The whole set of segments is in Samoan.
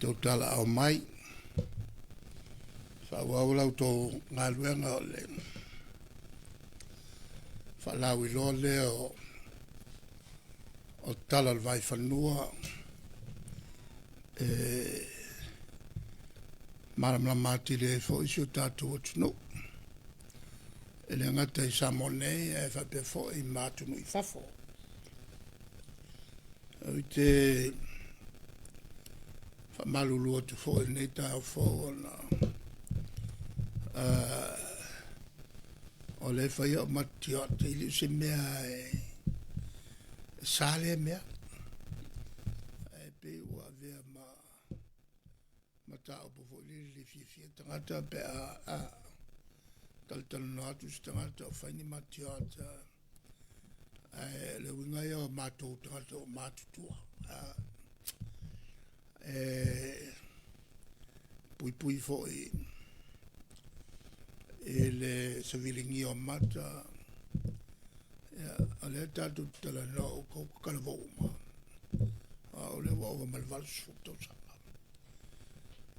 tou talaau mai. Faaauau la outou galuega o le faalauiloa lea o tala o le Vaifanua e malamalama atili ai foi si o tatou atunuu, e le gata i Samoa nei ae faapea foi ma atunuu i fafo. Ou te faamalulu atu foi i lenei taeao fou ona o lea e fai au ma tioata, e le o se mea e sa lea mea, ae pei ua avea ma mataupu foi lele e le fiafia tagata pe a talatalanoa atu se tagata o fai ni ma tioata, ae o le uiga ia o matou o tagata ua matutua, e puipui foi i le saviligia o mata. Ia, o lea tatou te talanoa ua tatau ona talavou uma, o au lea ua ova ma le 80 tausaga.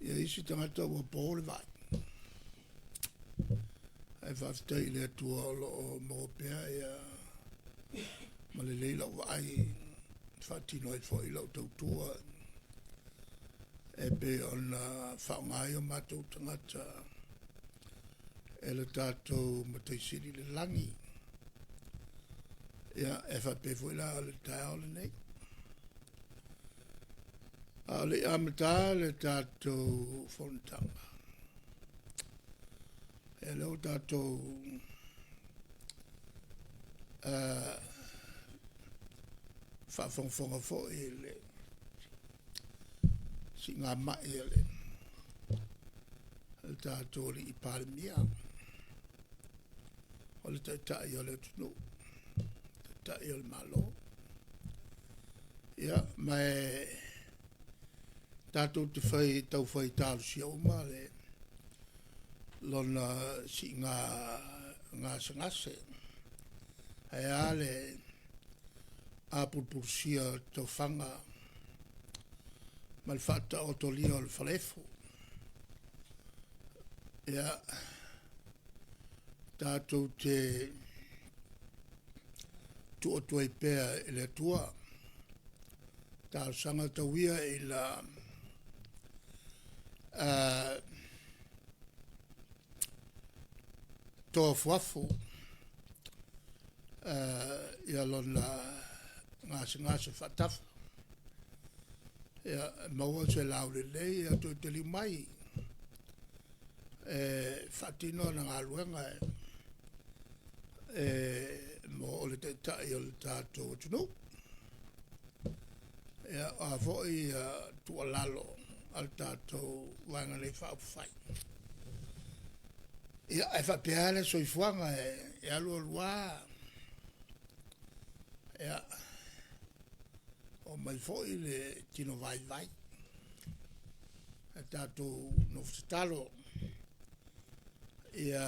Ia isi tagata ua po le vaai, ae faafetai i le Atua o lo o maua pea ma lelei lau vaai e faatino ai foi lau tautua e pei ona faaaoga ai o matou tagata e le tatou Matai Sili i le lagi. Ia, e faapea foi la o le taeao lenei. A o le i amata le tatou fonotaga, ia lea ua tatou faafogafoga foi i le siigamai a le tatou Alii Palemia, o le Taitai o le atunuu, Taitai o le Malo. Ia, ma e tatou te tau fai talosia uma lona siiga gasegase, ae a le apulupulusia o tofaga ma le faataotolia o le falaefu. Ia, tatou te tuu atu ai pea i le Atua, talosaga tau ia ina toafuafu lona gasegase faatafa, ia maua se laulelei toe taliu mai e faatino ana galuega mo le Taitai o le tatou atunuu. Ia, o a foi tuualalo a le tatou Vaega nei Faaupufai, ia ae faapea lava le soifuaga e alu alu lava, ia, oo mai foi le tino vaivai. Ae tatou nofo tatalo ia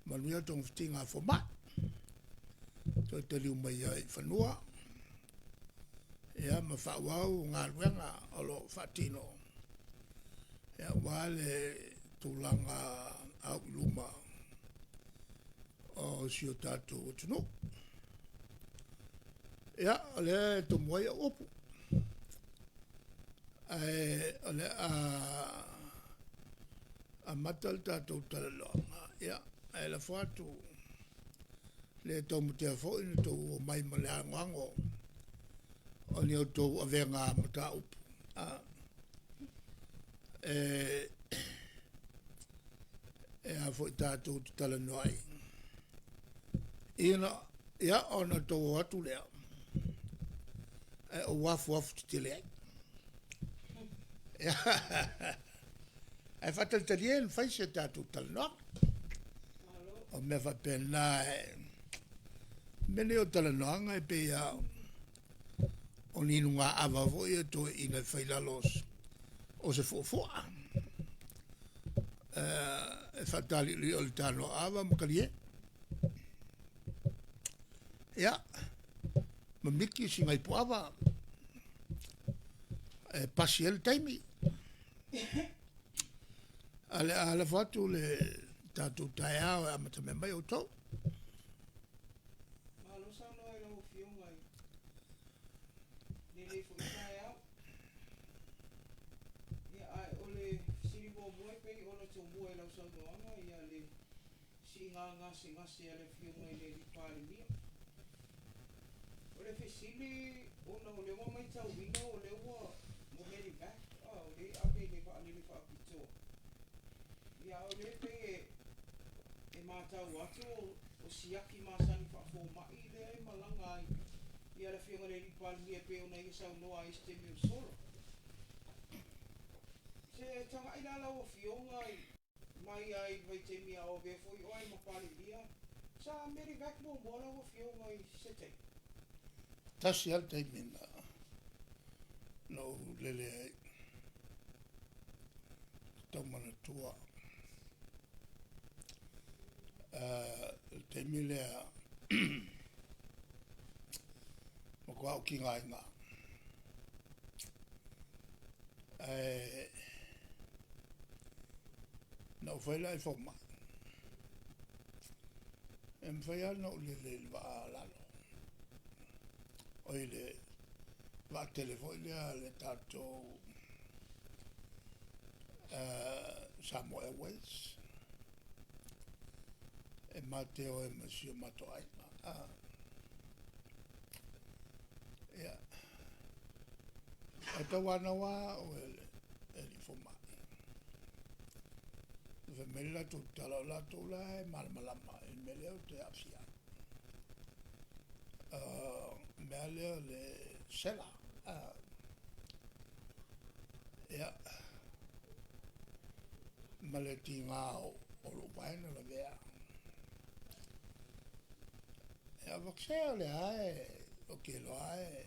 manuia togafitiga a fomai, toe taliu mai ai i fanua ma faaauau galuega o lo o faatino aua le tulaga au i luma o si o tatou atunuu. Ia, o lea e tomu ai au upu, ae o le a amata le tatou talanoaga, ia, ae lafo atu, e le taumatea foi le tou omai ma le anoano o ni a outou avega mataupu tatou te talanoa ai, ia ona outou o atu lea ae ou afuafu tetele ai. Ae faatalitalie ona fai se tatou talanoaga. O mea faapena, o mea nei o talanoaga e pei lava o ni inugāava foi ia a toeaiina e fai i lalo o se fuafuaa. E faataliolio i le tanoaava ma talie. Ia, mamiki sina ipuava. E pasi ai le taimi. A le a lafo atu le tatou taeao e amata mea mai outou. Malo saunoa i lau Afioga i lenei foi taeao. Ia, ae o le fesili muamua e pei ona tomua i lau saunoaga ia le siiga gasegase a le Afioga i le Palemia. O le fesili ona o lea ua matauina o lea ua medevac, o lea e ave i le vaalele faapitoa, ia a o lea e pei e matau atu o siaki masani faafomai lea e malaga ai le Afioga i le Palemia e pei ona ia saunoa ai i se taimi ua sola. Se tagai la lau Afioga mai lava i le vaitaimi a o avea foi oe ma Palemia, sa medevac muamua lau Afioga i se taimi? Tasi lava le taimi na ou lele ai, tau manatua. Le taimi lea matua ou tigaina. Ae na ou fai la i fomai, e mafai lava ona ou lele i le vaa lalo, oi le vaatele foi lea a le tatou Samoa Airways, e ma te o ai ma si o matou aiga. Ia, e tauanau lava au e le alii fomai. Fai mai le latou tala, o latou la e malamalama i le mea lea ou te aafia ai. O le mea lea o le sela. Ia, ma le tiga o lou vae na lavea. Ia, se o lea lava ou te iloa lava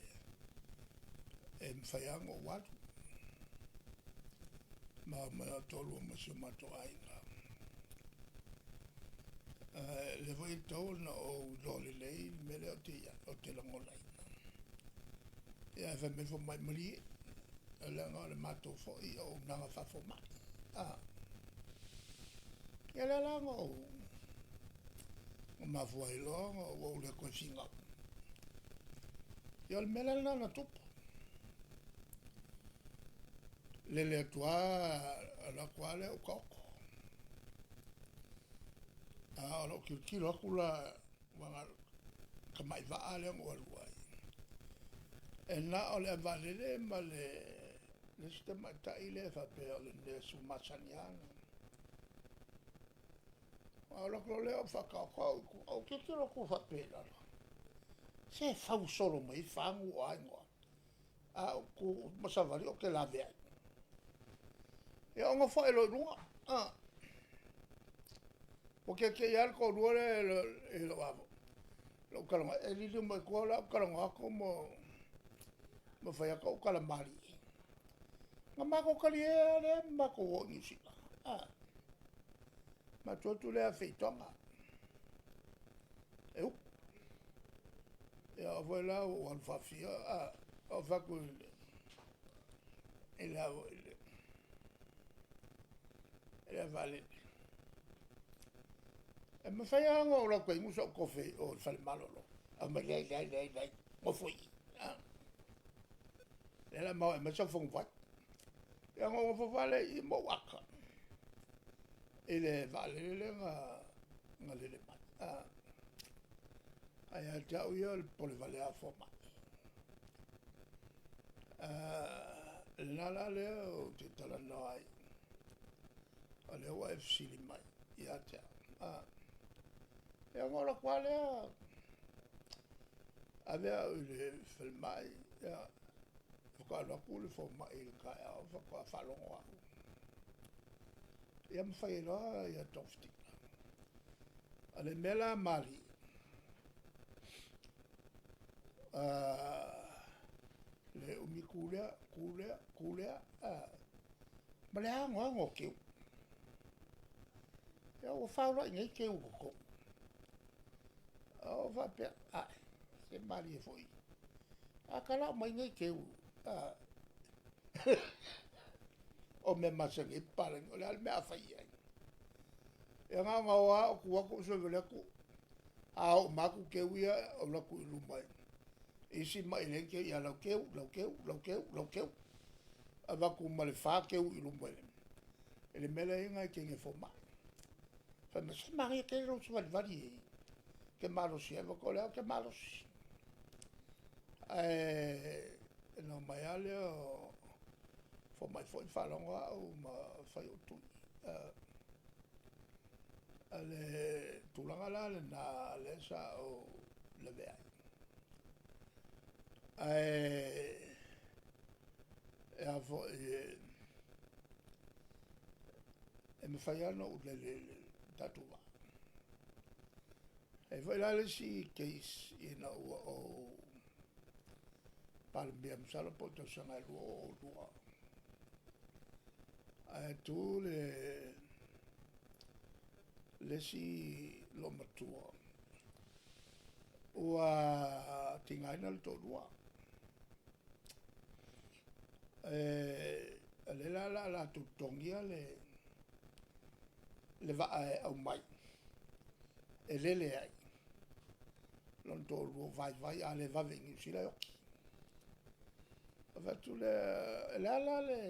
e mafai lava ona ou alu. Ma omai toalua ma si o matou aiga. Ae o lea foi e tatau ona ou iloa lelei le mea lea ou te lagonaina. Ia ae fai mai le fomai, malie, leaga o le matou foi auaunaga faafomai. Ia lea la na ou mafua ai loa ona ua ou le toe finau. Ia o le mea la lena na tupu. Lele atu lava, alu atu lava lea ou taoto. A o lau tilotilo atu la, aua na o le tamai vaa lea na ou alu ai, e na o le ave vaalele ma le isi tamaitai lea e faapea o le nurse ua masani lava ona. Ona ou alu atu loa lea ou faataoto au i tua, ou tilotilo atu faapea i lalo, se fau solo mai ai fagu o a ni a, ae ou tu ma savali ou te laveai. Ia ou nofo ae loa i luga, ua tietie lava le toalua lea i lou talanoa, e liliu mai tua o la e ou talanoa atu ma fai atu au tala malie. Ona matou talie lava lea ma matou o i Niu Sila. Matou o atu lea afe i Toga e utu. Ia o au foi la ua ou alu faafia, ou fai atu i le ave vaalele, e mafai lava ona ou alu atu e inu sou tofe i o i le fale malolo. Ae fai mai, leai, leai, leai, nofo i i. O lea o le a ma o e aumai sau faguvai. Ia ona ou nofo foi lea i i ma ou ata i le vaalele lea na lele mai. Ae ia te au ia, o le popole vale lava o fomai. O lena la lea ou te talanoa ai, o lea ua e fesili mai ia te au. Ia ona ou alu atu lava lea ave au i le falemai, ia, faatoa alu atu le fomai i le taeao faatoa faalogo au. Ia ma fai ai loa togafitiga. O le mea la malie, le umi tu lea, tu lea, tu lea, ma le anoano o teu. Ia ua faulai nei teu i totonu. Ou faapea, ae, se malie foi, a talao mai nei teu. O mea masani ai papalagi, o le a le mea a fai i ai? Ia na ona o lava ou tu atu ou savavali atu, a oo uma atu keu ia, ou alu atu i luma i isi mai leai ni keu, ia lau keu, lau keu, lau keu, lau keu. Avatu ma le 4 keu i luma i le mea la e i ai nai teine fomai. Fai mai, se manaia tele lou savalivali e te malosi ai. Ou fai atu, o lea ou te malosi. Ae na omai lava lea o fomai foi faalogo au ma fai ou tui. O le tulaga la lena lea sa ou lavea ai. Ae e a foi, e mafai lava ona ou lele i le tatou vaa. E i ai foi la le isi case ina ua ou Palemia, masalo po o le tausaga e 2002, ae tu le isi loomatua ua tigaina le toalua. O lea la o le a latou totogia le vaa e aumai e lele ai lona toalua ua vaivai, a le vave i Niu Sila e oti. Ona ou fai atu lea, o le a la le…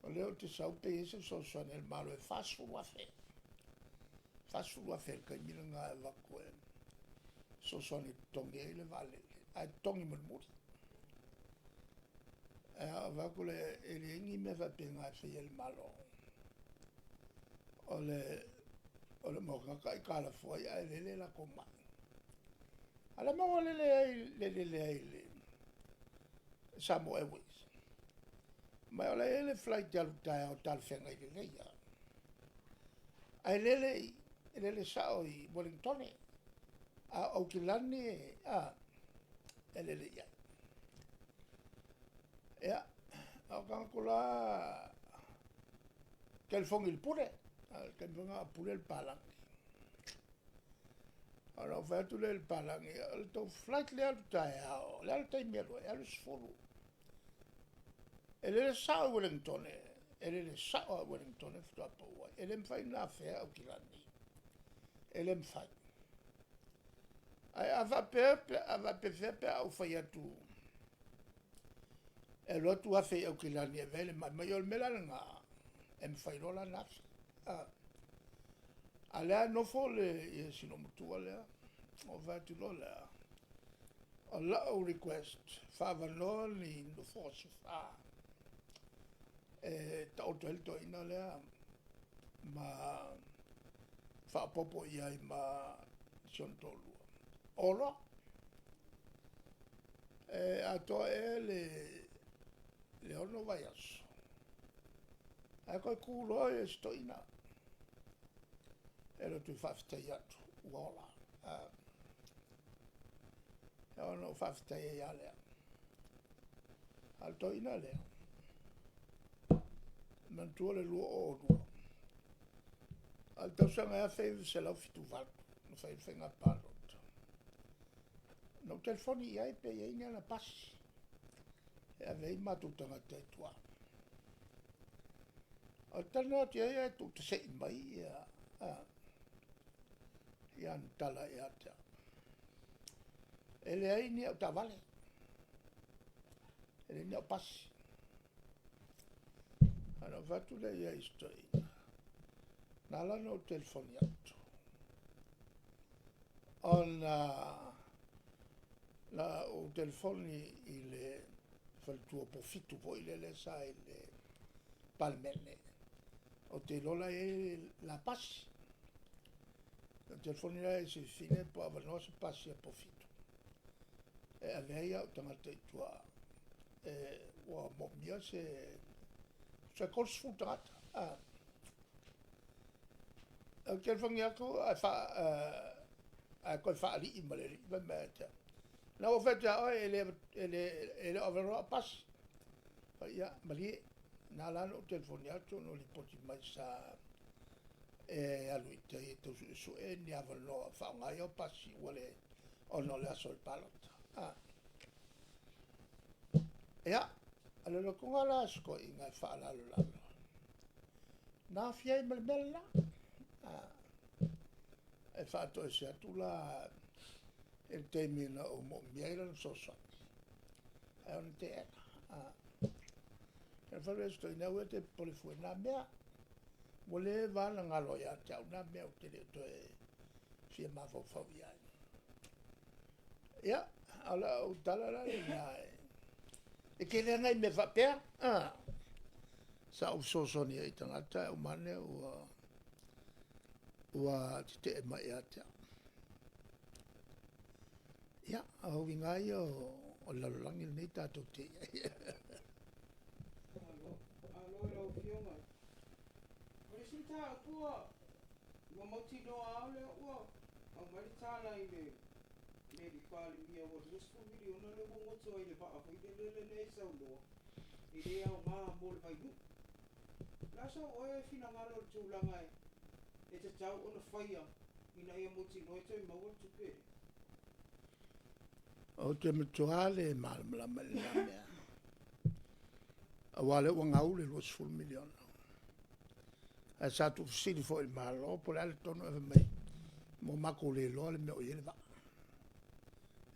O lea ou te sau pe i ai se fesoasoani a le Malo e $40,000, $40,000 i le taimi lena e avatu e fesoasoani e totogi ai le vaalele, ae totogi mulimuli. Ae ou fai atu lea, e leai ni mea faapena e faia e le Malo. O le uma o tagata aitalafu ai ae lele latou mai. A o le a le mea ua le lele ai i le Samoa Airways? Ma o la e i ai le flight e alu taeao e talafeagai lelei lava, ae lele, e lele sao i Ueligitone, a o Aukilani e lele i ai. Ia, na ou tago atu loa telefoni i le Pule, a o le taimi foi lena o Pule le papalagi. Ona ou fai atu lea i le papalagi, o le tou flight lea e alu taeao, o le a le taimi e alu ai? E alu i le 10. E lele sao i Ueligitone, e lele sao lava i Ueligitone faatoa pau ai. E le mafai ona afea Aukilani, e le mafai. Ae a faapea pe a faapefea pe a ou fai atu e alu atu afe i Aukilani e ave ai le mai. O le mea la lena, e mafai loa la ona afe. A o lea e nofo si olomatua lea, ona ou fai atu loa lea, o lau request, faaavanoa ni nofoa se 4 e taoto ai le toeaina lea ma faaopoopo i ai ma si ona toalua. O loa. E atoa ea le 6 vaiaso, ae toe tu loa si toeaina e alu atu e faafetai atu ua ola. Ona ou faafetai ai lava lea. A o le toeaina lea, manatua le 2002, a o le tausaga e 1978 na fai ai le faiga palota, na ou telefoni i ai pe i ai ni ana pasi e ave ai matou tagata i tua. Ou te talanoa atu i ai ae tuutasei mai ia ana tala ia te au. E leai ni au taavale, e leai ni au pasi. Ona ou fai atu lea i ai i si toeaina, na ala ona ou telefoni atu, ona na ou telefoni i le faletua o Pofitu foi lele sa i le Palemene, ou te iloa la e i ai le la pasi. Na ou telefoni la i si fafine po o avanoa se pasi a Pofitu e ave ai au tagata i tua, ua moomia se 30 tagata. Ou te telefoni atu ae toe faalii ma le alii, fai mai ia te au, na ou fai atu ia oe e le o avanoa au pasi. Fai, ia, malie, na ala ona ou telefoni atu ona ua lipoti mai sa e alu i tai e tau suesue ni avanoa e faaaoga ai au pasi ua leai ona o le aso o le palota. Ia, O le alu atuga la a si toeaina e faalalolalo, na aafia ai ma le mea lena. E faatoese atu la i le taimi na ou moomia ai lana fesoasoani, ae ona teena. Ona fai atu lea i si toeaina, aua e te popole fua i na mea, ua leva lava ona galo ia te au na mea, ou te le o toe fia mafaufau i ai. Ia, o lau tala la lena, e tele lava nai mea faapea, sa ou fesoasoani ai i tagata ae uma ane ua tetee mai ia te au. Ia, o uiga lava ia o le lalolagi lenei tatou te i ai. Malo, malo i lau Afioga. O le isi mataupu ua mautinoa lava o lea ua aumai le tala i le alii Palemia ua $20 miliona lea ua goto ai i le vaa foi lele lea e saunoa e le aoga mo le Vainuu. O le a sou oe finagalo i le tulaga e tatau ona faia ina ia mautinoa e toe maua le tupe lea? Ou te matua le malamalama i lena mea, aua o lea ua gau le $20 miliona. Ae sa tuufesili foi i le Malo po o le a le tonu, ae fai mai, ua matou le iloa le mea o i ai le vaa.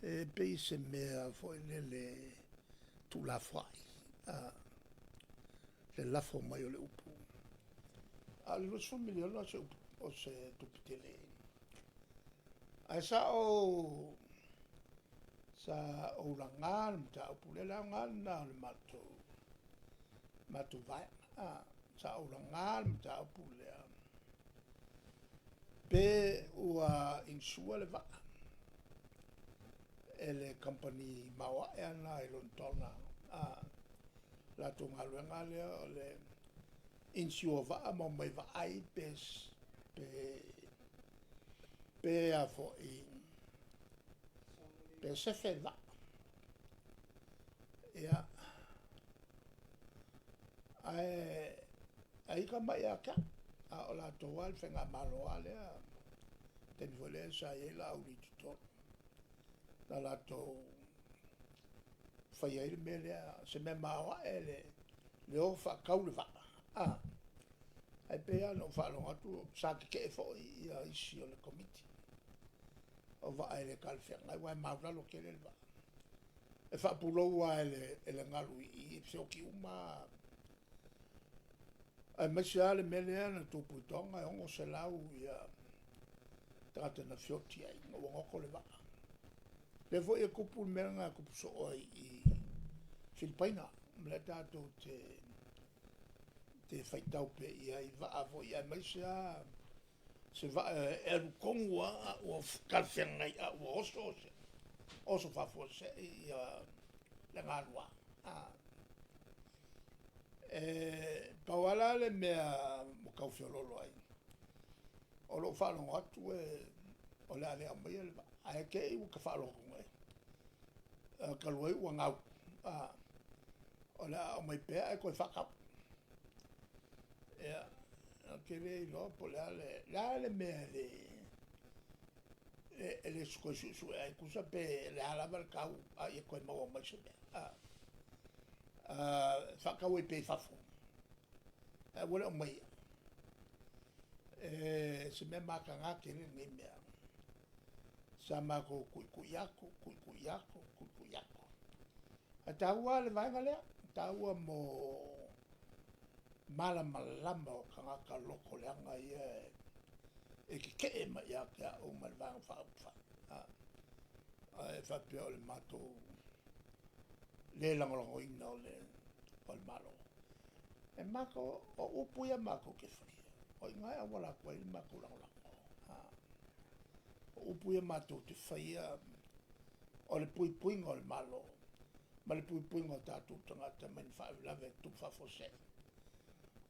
E pei se mea foi lele tuulafoai le lafo mai o le upu. A o le $20 miliona o se tupe tele. Ae sa ou laga le mataupu lea, o le aoga lena o le matou vaega. Sa ou laga le mataupu lea, pe ua insure le vaa e le kamupani maoae lava lena i Lonetona. O le latou galuega lea o le insure o vaa ma omai vaai pe sefe le vaa. Ia, ae ita mai ia te au, a o latou lava le faigamalo lava lea, le taimi foi lea sa i ai Laauli i totonu, na latou faia ai le mea lea, se mea maoae le o faatau le vaa, ae pei lava ona ou faalogo atu sa tetee foi isi o le Komiti, o vaa e le talafeagai aua e maulalo tele le vaa. E faapulou lava e le galu i i, e feoti uma lava, aemaise lava le mea lea na tupu i Toga, e 600 tagata na feoti ai ina ua goto le vaa. O lea foi e tupu le mea lena e tupu soo ai i Filipaina, o lea tatou te faitau pea i ai i vaa foi, aemaise lava se vaa e alu tonu lava a ua talafeagai a ua oso, oso faafuasei le galua. E pau lava la le mea ua tau feoloolo ai, o lou faalogo atu o le a le aumaia le vaa, ae te i ua ta faalogo atu nei, talu ai ua gau, o le a aumai pea ae toe faatau. Ia, ou te le iloa po o le a le, le a le mea e le toe suesue ai, tusa pe le a lava le tau a ia toe maua mai se mea, faatau ai pea i fafo ae aua le aumaia. Se mea mataga tele lenei mea. Sa matou tuitui atu, tuitui atu, tuitui atu. Ae taua lava le vaega lea, e taua mo malamalama o tagata loto leaga ia e tetee mai ia te au ma le Vaega Faaupufai, ae faapea o le matou le lagolagoina o le Malo. E matou, o upu ia matou te faia, o i ina e auala atu ai le matou lagolago. O upu ia matou te faia, o le puipuiga o le Malo ma le puipuiga o tatou tagata mai ni faalavelave e tutupu faafuasei,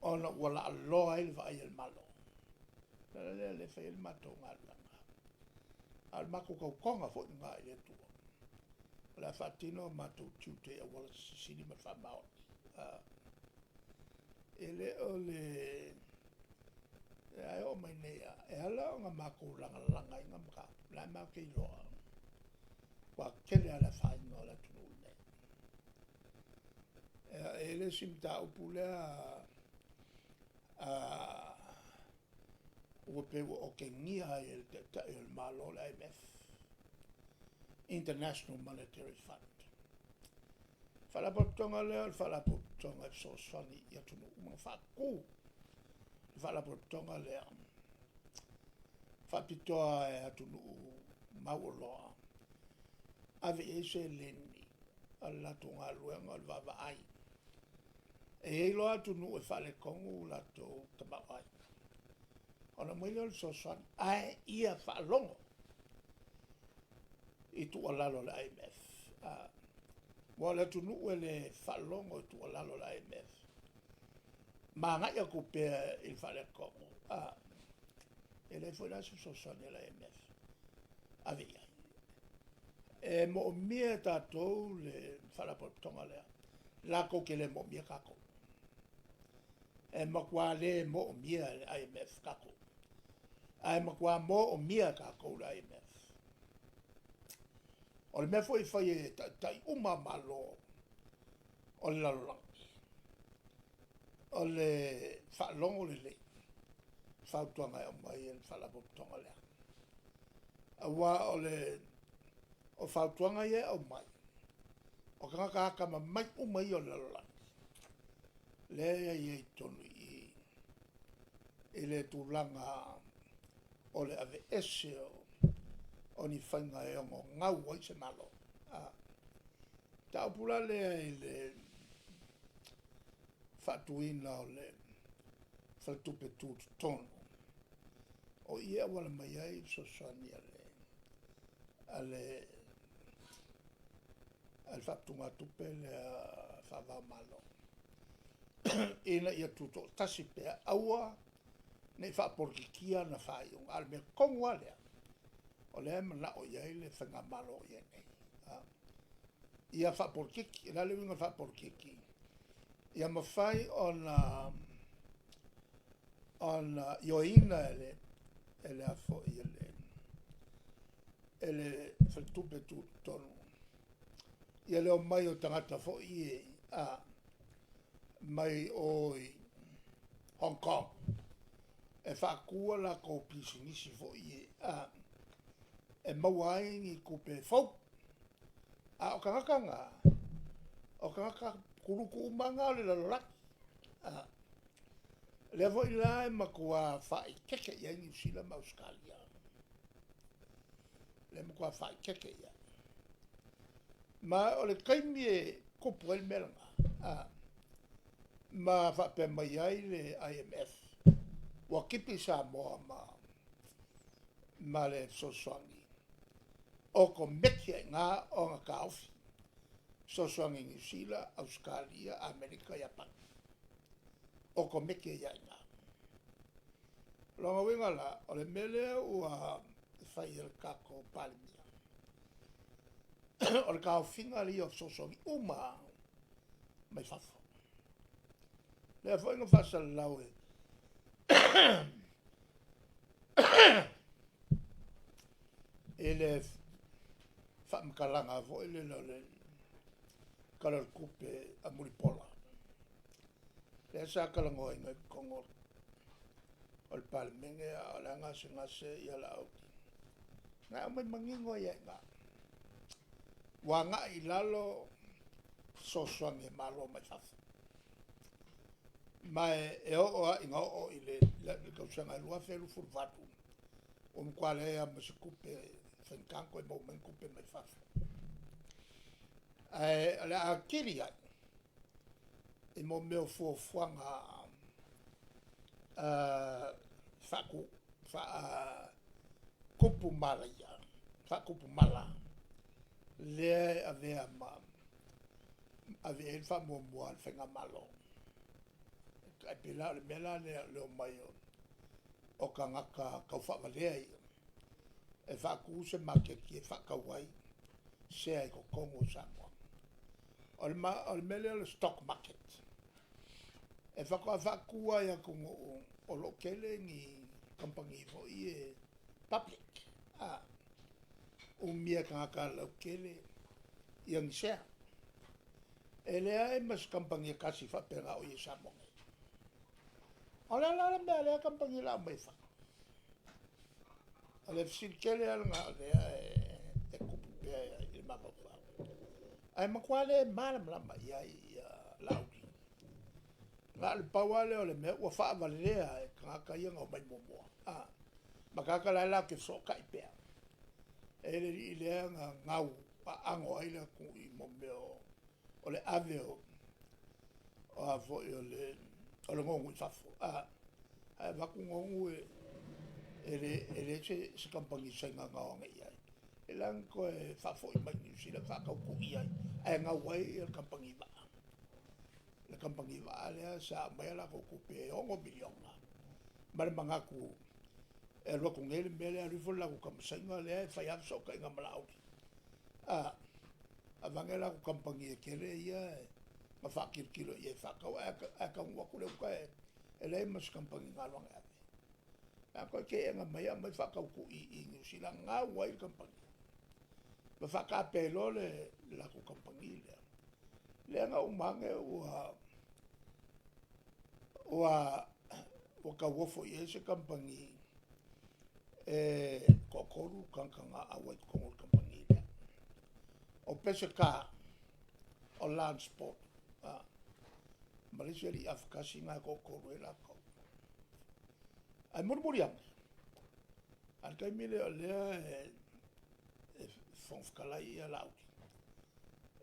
ona ua laaloa ai le vaai a le Malo. O le ala lea o lea e fai ai le matou galuega, a o le matou tautoga foi lena i le Atua, o le a faatino o matou tiute i auala sisili ma le faamaoni. E le o le... ae oo mai nei lava, e ala ona matou lagalagaina mataupu, o la e matou te iloa, ua matua tele lava le afaina o le atunuu lenei. E i ai le isi mataupu lea ua pei ua okegia ai e le Taitai o le Malo le IMF, International Monetary Fund. Faalapotopotoga lea o le Faalapotopotoga e fesoasoani i atunuu uma na faatu le Faalapotopotoga lea faapitoa e atunuu mauoloa ave i ai seleni a le latou galuega o le vaavaai. E i ai loa atunuu e faaletonu latou tamaoaiga, ona aumai lea o le fesoasoani, ae ia faalogo i tuualalo a le IMF. Aua o le atunuu e le faalogo i tuualalo a le IMF ma agai atu pea i le faaletonu, e leai foi la se fesoasoani a le IMF e ave i ai. E moomia e tatou le Faalapotopotoga lea, latou te le moomia tatou. E matua le moomia e le IMF tatou, ae matua moomia e tatou le IMF. O le mea foi e fai e taitai uma lava o Malo o le lalolagi, o le faalogo lelei i fautuaga e aumai e le Faalapotopotoga lea. Aua o fautuaga ia e aumai, o tagata atamamai uma ia o le lalolagi, lea e i ai i totonu i i, i le tulaga o le aveese o ni faiga e ono gau ai se Malo. Mataupu la lea i le faatuina o le Faletupe Tutotonu, o i e auala mai ai le fesoasoani a le faaputugatupe lea faava-o-Malo, ina ia tutoatasi pea, aua ne i faapolokikia ana faaiuga. A o le mea tonu lava lea, o lea e manao i ai le Faigamalo o i ai nei, ia faapolokiki. O le a le uiga o le faapolokiki? Ia mafai ona ioeina e le e le Faletupe Tutotonu ia le omai o tagata foi ia mai o i Hong Kong e faatu a latou pisinisi foi ia e maua ai ni tupe fou. A o tagata na, o tagata kuluku uma lava na o le lalolagi. O lea foi la e matua faaeteete i ai Niu Sila ma Ausetalia, lea e matua faaeteete i ai. Ma o le taimi e tupu ai le mea lena, ma faapea mai ai le IMF, ua tipi Samoa ma le fesoasoani, okomeki lava i ina ona taofi fesoasoani i Niu Sila, Ausetalia, Amerika, Iapani, okomeki ai lava i ina. O lona uiga la, o le mea lea ua fai e le tatou Palemia, o le taofiga ia o fesoasoani uma lava mai fafo. O lea foi na faasalalau e i le faamatalaga foi lele o le Tala o le Tupe a Mulipola, lea sa talanoaina i totonu o le Palemene a o la e gasegase Laauli, na e aumai manino ai lava i ina, ua agai i lalo fesoasoani a Malo mai fafo, ma e oo lava ina oo i le tausaga e 2028, ua matua leai lava ma se tupe, e faigata ona toe maua mai ni tupe mai fafo. Ae o le a atili ai i mea o fuafuaga faatupu malaia, faatupu mala, lea e avea ma ave i ai le faamuamua a le Faigamalo. E pei la o le mea la lea o le omai o tagata taufaavalea ia e faatu se maketi e faatau ai sea i totonu o Samoa. O le mea lea o le stock market, e faatoa faatu lava i atunuu o lo o tele ni kamupani foi ia public, umia e tagata lautele ia ni sea. E leai ma se kamupani e tasi faapena o i ai i Samoa nei. O le a la le mea a lea kamupani o le a aumai e fai? O le fesili tele lava lena o lea e tupu pea i le mafaufau, ae matua le malamalama i ai Laauli. Na o le pau lava lea o le mea ua faavalea e tagata ia na omai muamua, ma tagata la e latou te fesootai pea. E i ai le alii lea na gau aano ai le atunuu i mea o le ave o a foi o le nonu i fafo, ae avatu nonu e leai se kamupani Saina na o ane i ai. E la na toe faafoi mai i Niu Sila faatau tui ai, ae gau ai le kamupani vaa. Le kamupani vaa lea sa aumai a latou tupe e $6 miliona ma le manatu e alu atu nei le mea lea alu ifo le latou tama Saina lea e fai lava fesootaiga ma Laauli, aveane latou kamupani e tele ia na faatilotilo i ai e faatau, ae taunuu atu le uta e leai ma se kamupani na alu ane ave. A toe teena mai aumai faatau tui i Niu Sila, gau ai le kamupani ma faataape ai loa le latou kamupani lea. Lea na uma ane ua tauofo i ai se kamupani e toatolu tagata na auai i totonu o le kamupani lea. O Peseta o Lance Port ma le isi alii afatasi lena e toatolu ai latou. Ae mulimuli ane, a o le taimi lea o lea e Fofoga Fetalai Laauli,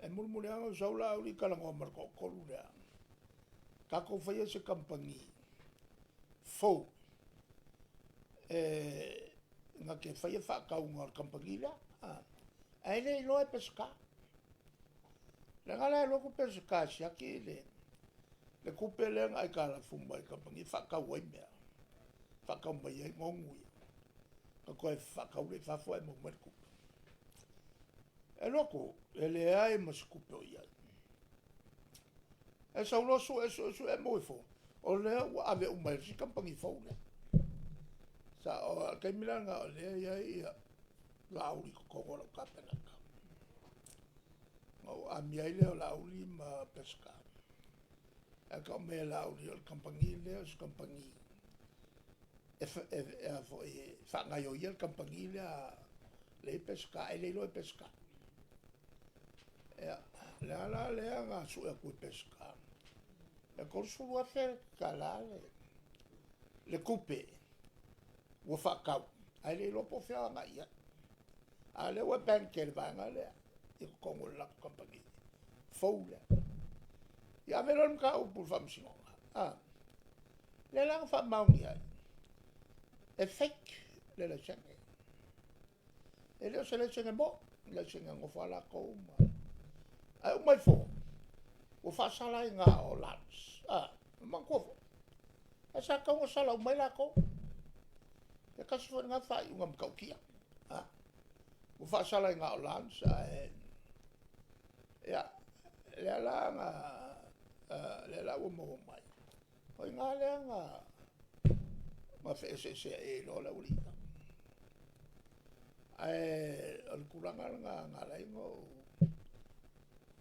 e mulimuli ane ou sau Laauli talanoa ma le toatolu lea, tatou faia se kamupani fou e na te faia faatauga o le kamupani lea, ae le iloa e Peseta. Leaga la e alu atu Peseta e siaki le tupe lea na aitalafu mai le kamupani e faatau ai mea, faatau mai ai nonu ia, ona toe faatau lea i fafo ae maua mai le tupe. E alu atu, e leai ma se tupe o i ai. Ae sau loa sue, sue, sue maua ifo, o lea ua ave uma e le isi kamupani fou lea. O le taimi la lena o lea e i ai Laauli i totonu o lau Kapeneta, ona ou amia ai lea o Laauli ma Peseta. Ae tau mai e Laauli, o le kamupani lea o se kamupani e faagaoioia le kamupani lea lea e i ai Peseta, ae le iloa e Peseta. Ia, o le ala lea na sue atu e Peseta, e $30,000 le tupe ua faatau, ae le iloa po o fea o agai i ai. A o lea ua e bank e le vaega lea i totonu o le latou kamupani fou lea. Ia ave loa le mataupu i le Faamasinoga, a, lea la na faamaonia ai, e fake le laisene. E le o se laisene moni, o le laisene na nofo lava latou ma… Ae uma ifo, ua faasala ai na o Lance. Manatua foi, ae sa tatau ona sala uma ai latou. E tasi foi lena faaiuga matautia, ua faasala ai na o Lance ae, ia, lea la na, lea la ua maua mai, o i ina lea na feeseeseai ai loa le aualii ia. Ae o le tulaga lena na ala ai ona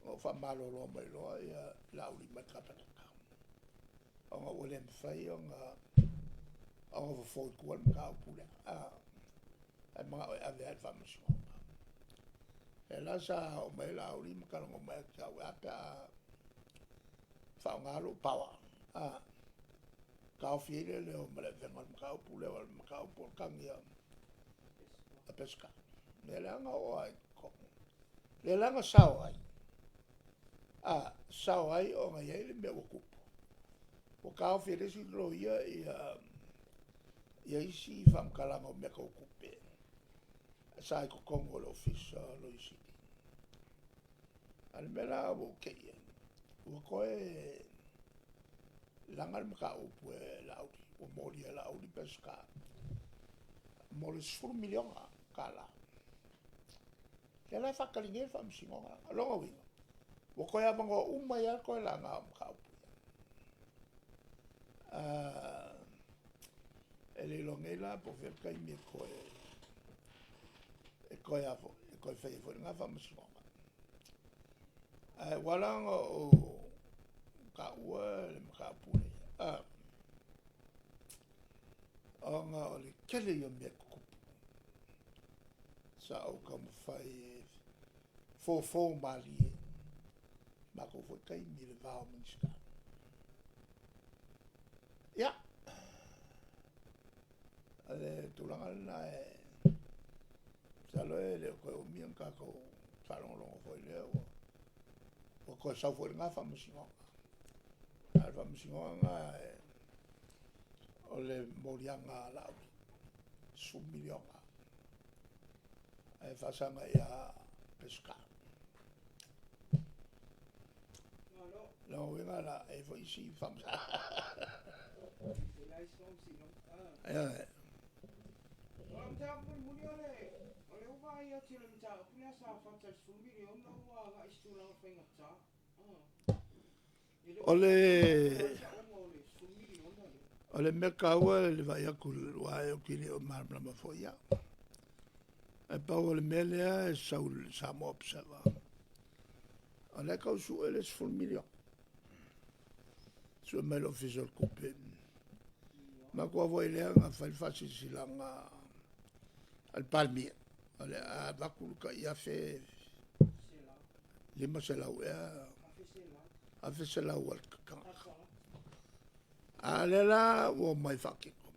ou faamalolo mai loa Laauli mai le Kapeneta, ona ua le mafai ona fofo i tua le mataupu lea, ae manao e ave lava i le Faamasinoga. Lea la sa oo mai ai Laauli ma talanoa mai ia te au, e a pe a faaaoga lou power e taofi ai leoleo ma le avega o le mataupu lea, aua o le mataupu o le tagi a Peseta. Lea la na oo ai i totonu, lea la na sao ai, sao ai ona e i ai le mea ua tupu, ua taofi e le isi loia isi faamatalaga o mea tau tupe sa i totonu o le Ofisa o le Loia Sili. A o le mea la ua ou te i ai, ua toe laga le mataupu e Laauli, ua molia e Laauli Peseta mo le $10 miliona. Lea la e faatali nei le Faamasinoga. O lona uiga, ua toe avanoa uma ai lava le toe laga o mataupu ia. E le iloa nei la po o fea le taimi e toe fai ai foi lena faamasinoga. Ae ua ala ona ou taua le mataupu lea, ona o le tele ia o mea e tutupu sa ou taumafai e fofo malie matou foi taimi i le va o Minisita. Ia, o le tulaga lena e masalo e le o toe umi ona tatou faalogologo foi lea ua toe sau foi lena faamasinoga. A o le faamasinoga lena o le moliaga a Laauli, $10 miliona ae faasaga ia Peseta. Lona uiga la, e i ai foi isi faamasinoga. Ioe. O le mataupu mulimuli o le o lea ua vaai atu i le mataupu lea sa fata i le 10 miliona ua agai i se tulaga faigata. E le o O le saoga o le 10 miliona lea. O le mea taua i le vaai atu aua ou te le o malamalama foi au. Ae pau o le mea lea e sau i le Samoa Observer, o la e tau sue le 10 miliona. Sue mai le Ofisa o le Tupe. Manatua foi lea na fai le faasilasilaga a le Palemia, o le a avatu le tai afe 500 ea, $1,100 a le tagata. A o lea la ua omai faatino, fai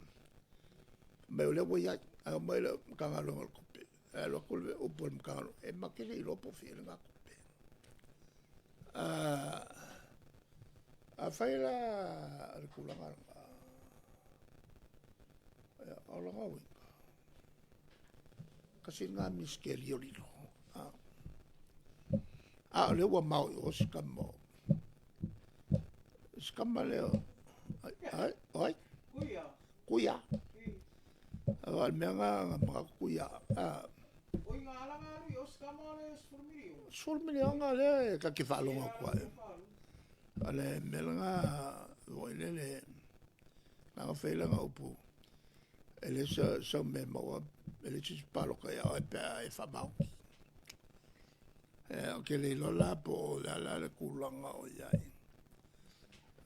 mai o lea ua i ai, ae omai le Matagaluega o le Tupe, ae alu atu le upu a le Matagaluega, e matou te le iloa po o fea lena tupe. Afai la o le tulaga lena, ia o lona uiga, tasi lena misitelio lilo. A o lea ua mao i o si tama o, si tama lea o ai? O ai? Kuia. Kuia. Aua o le mea lena na manatu Kuia. Oi na ala na alu i o si tama o le 10 miliona. 10 miliona lea e ta te faalogo atu ai. O le mea lena foi lele, na ona fai ai lana upu, e leai sau mea e maua, e leai se isi palota ia oe pe a e faamaoni. Ou te le iloa la po o le a la le tulaga o i ai.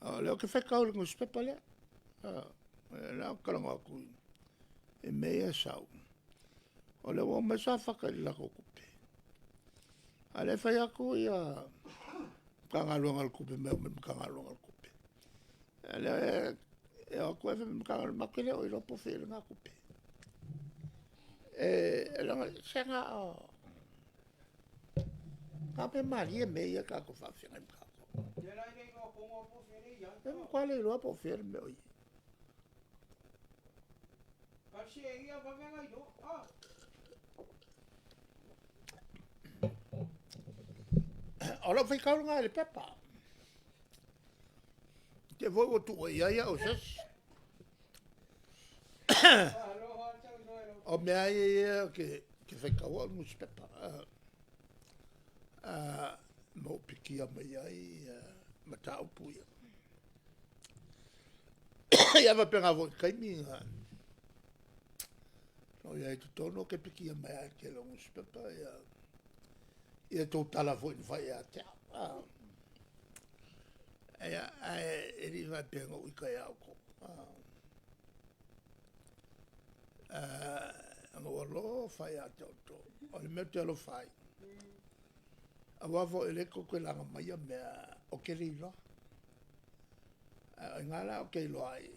O lea ou te faitau i le nusipepa lea, o lea ou te talanoa atu i mea ia e sau, o lea ua omai Safata i le latou tupe, a o lea e fai atu ia Matagaluega o le Tupe fai mai e omai i le Matagaluega o le Tupe. A o lea e o atu ae fai mai le Matagaluega, matou te le o iloa po o fea o i ai lena tupe. Se na o mea malie mea ia tatou te faafeagai ma tatou. Lea la e le iloa tonu lava po o fea lea e i ai. E matua le iloa po o fea le mea o i ai. Talosia ia vave ona iloa. Ah. O lau faitau lena i le pepa. Te foi ua tuu i ai au e se isi. O mea lava ia ou te faitaua au nusipepa ma ou pikia mai ai mataupu ia. Ia faapena foi i le taimi na ou i ai i totonu, ou te pikia mai lava i le tele o nusipepa ia tou tala foi na fai ia te au. Ia, ae e le i faapea na ou ita ia outou. Na ou alofa ia te outou. O le mea ou te alofa ai, aua foi o lea tou te laga maia mea ou te le iloa. Ae o i ina la ou te iloa ai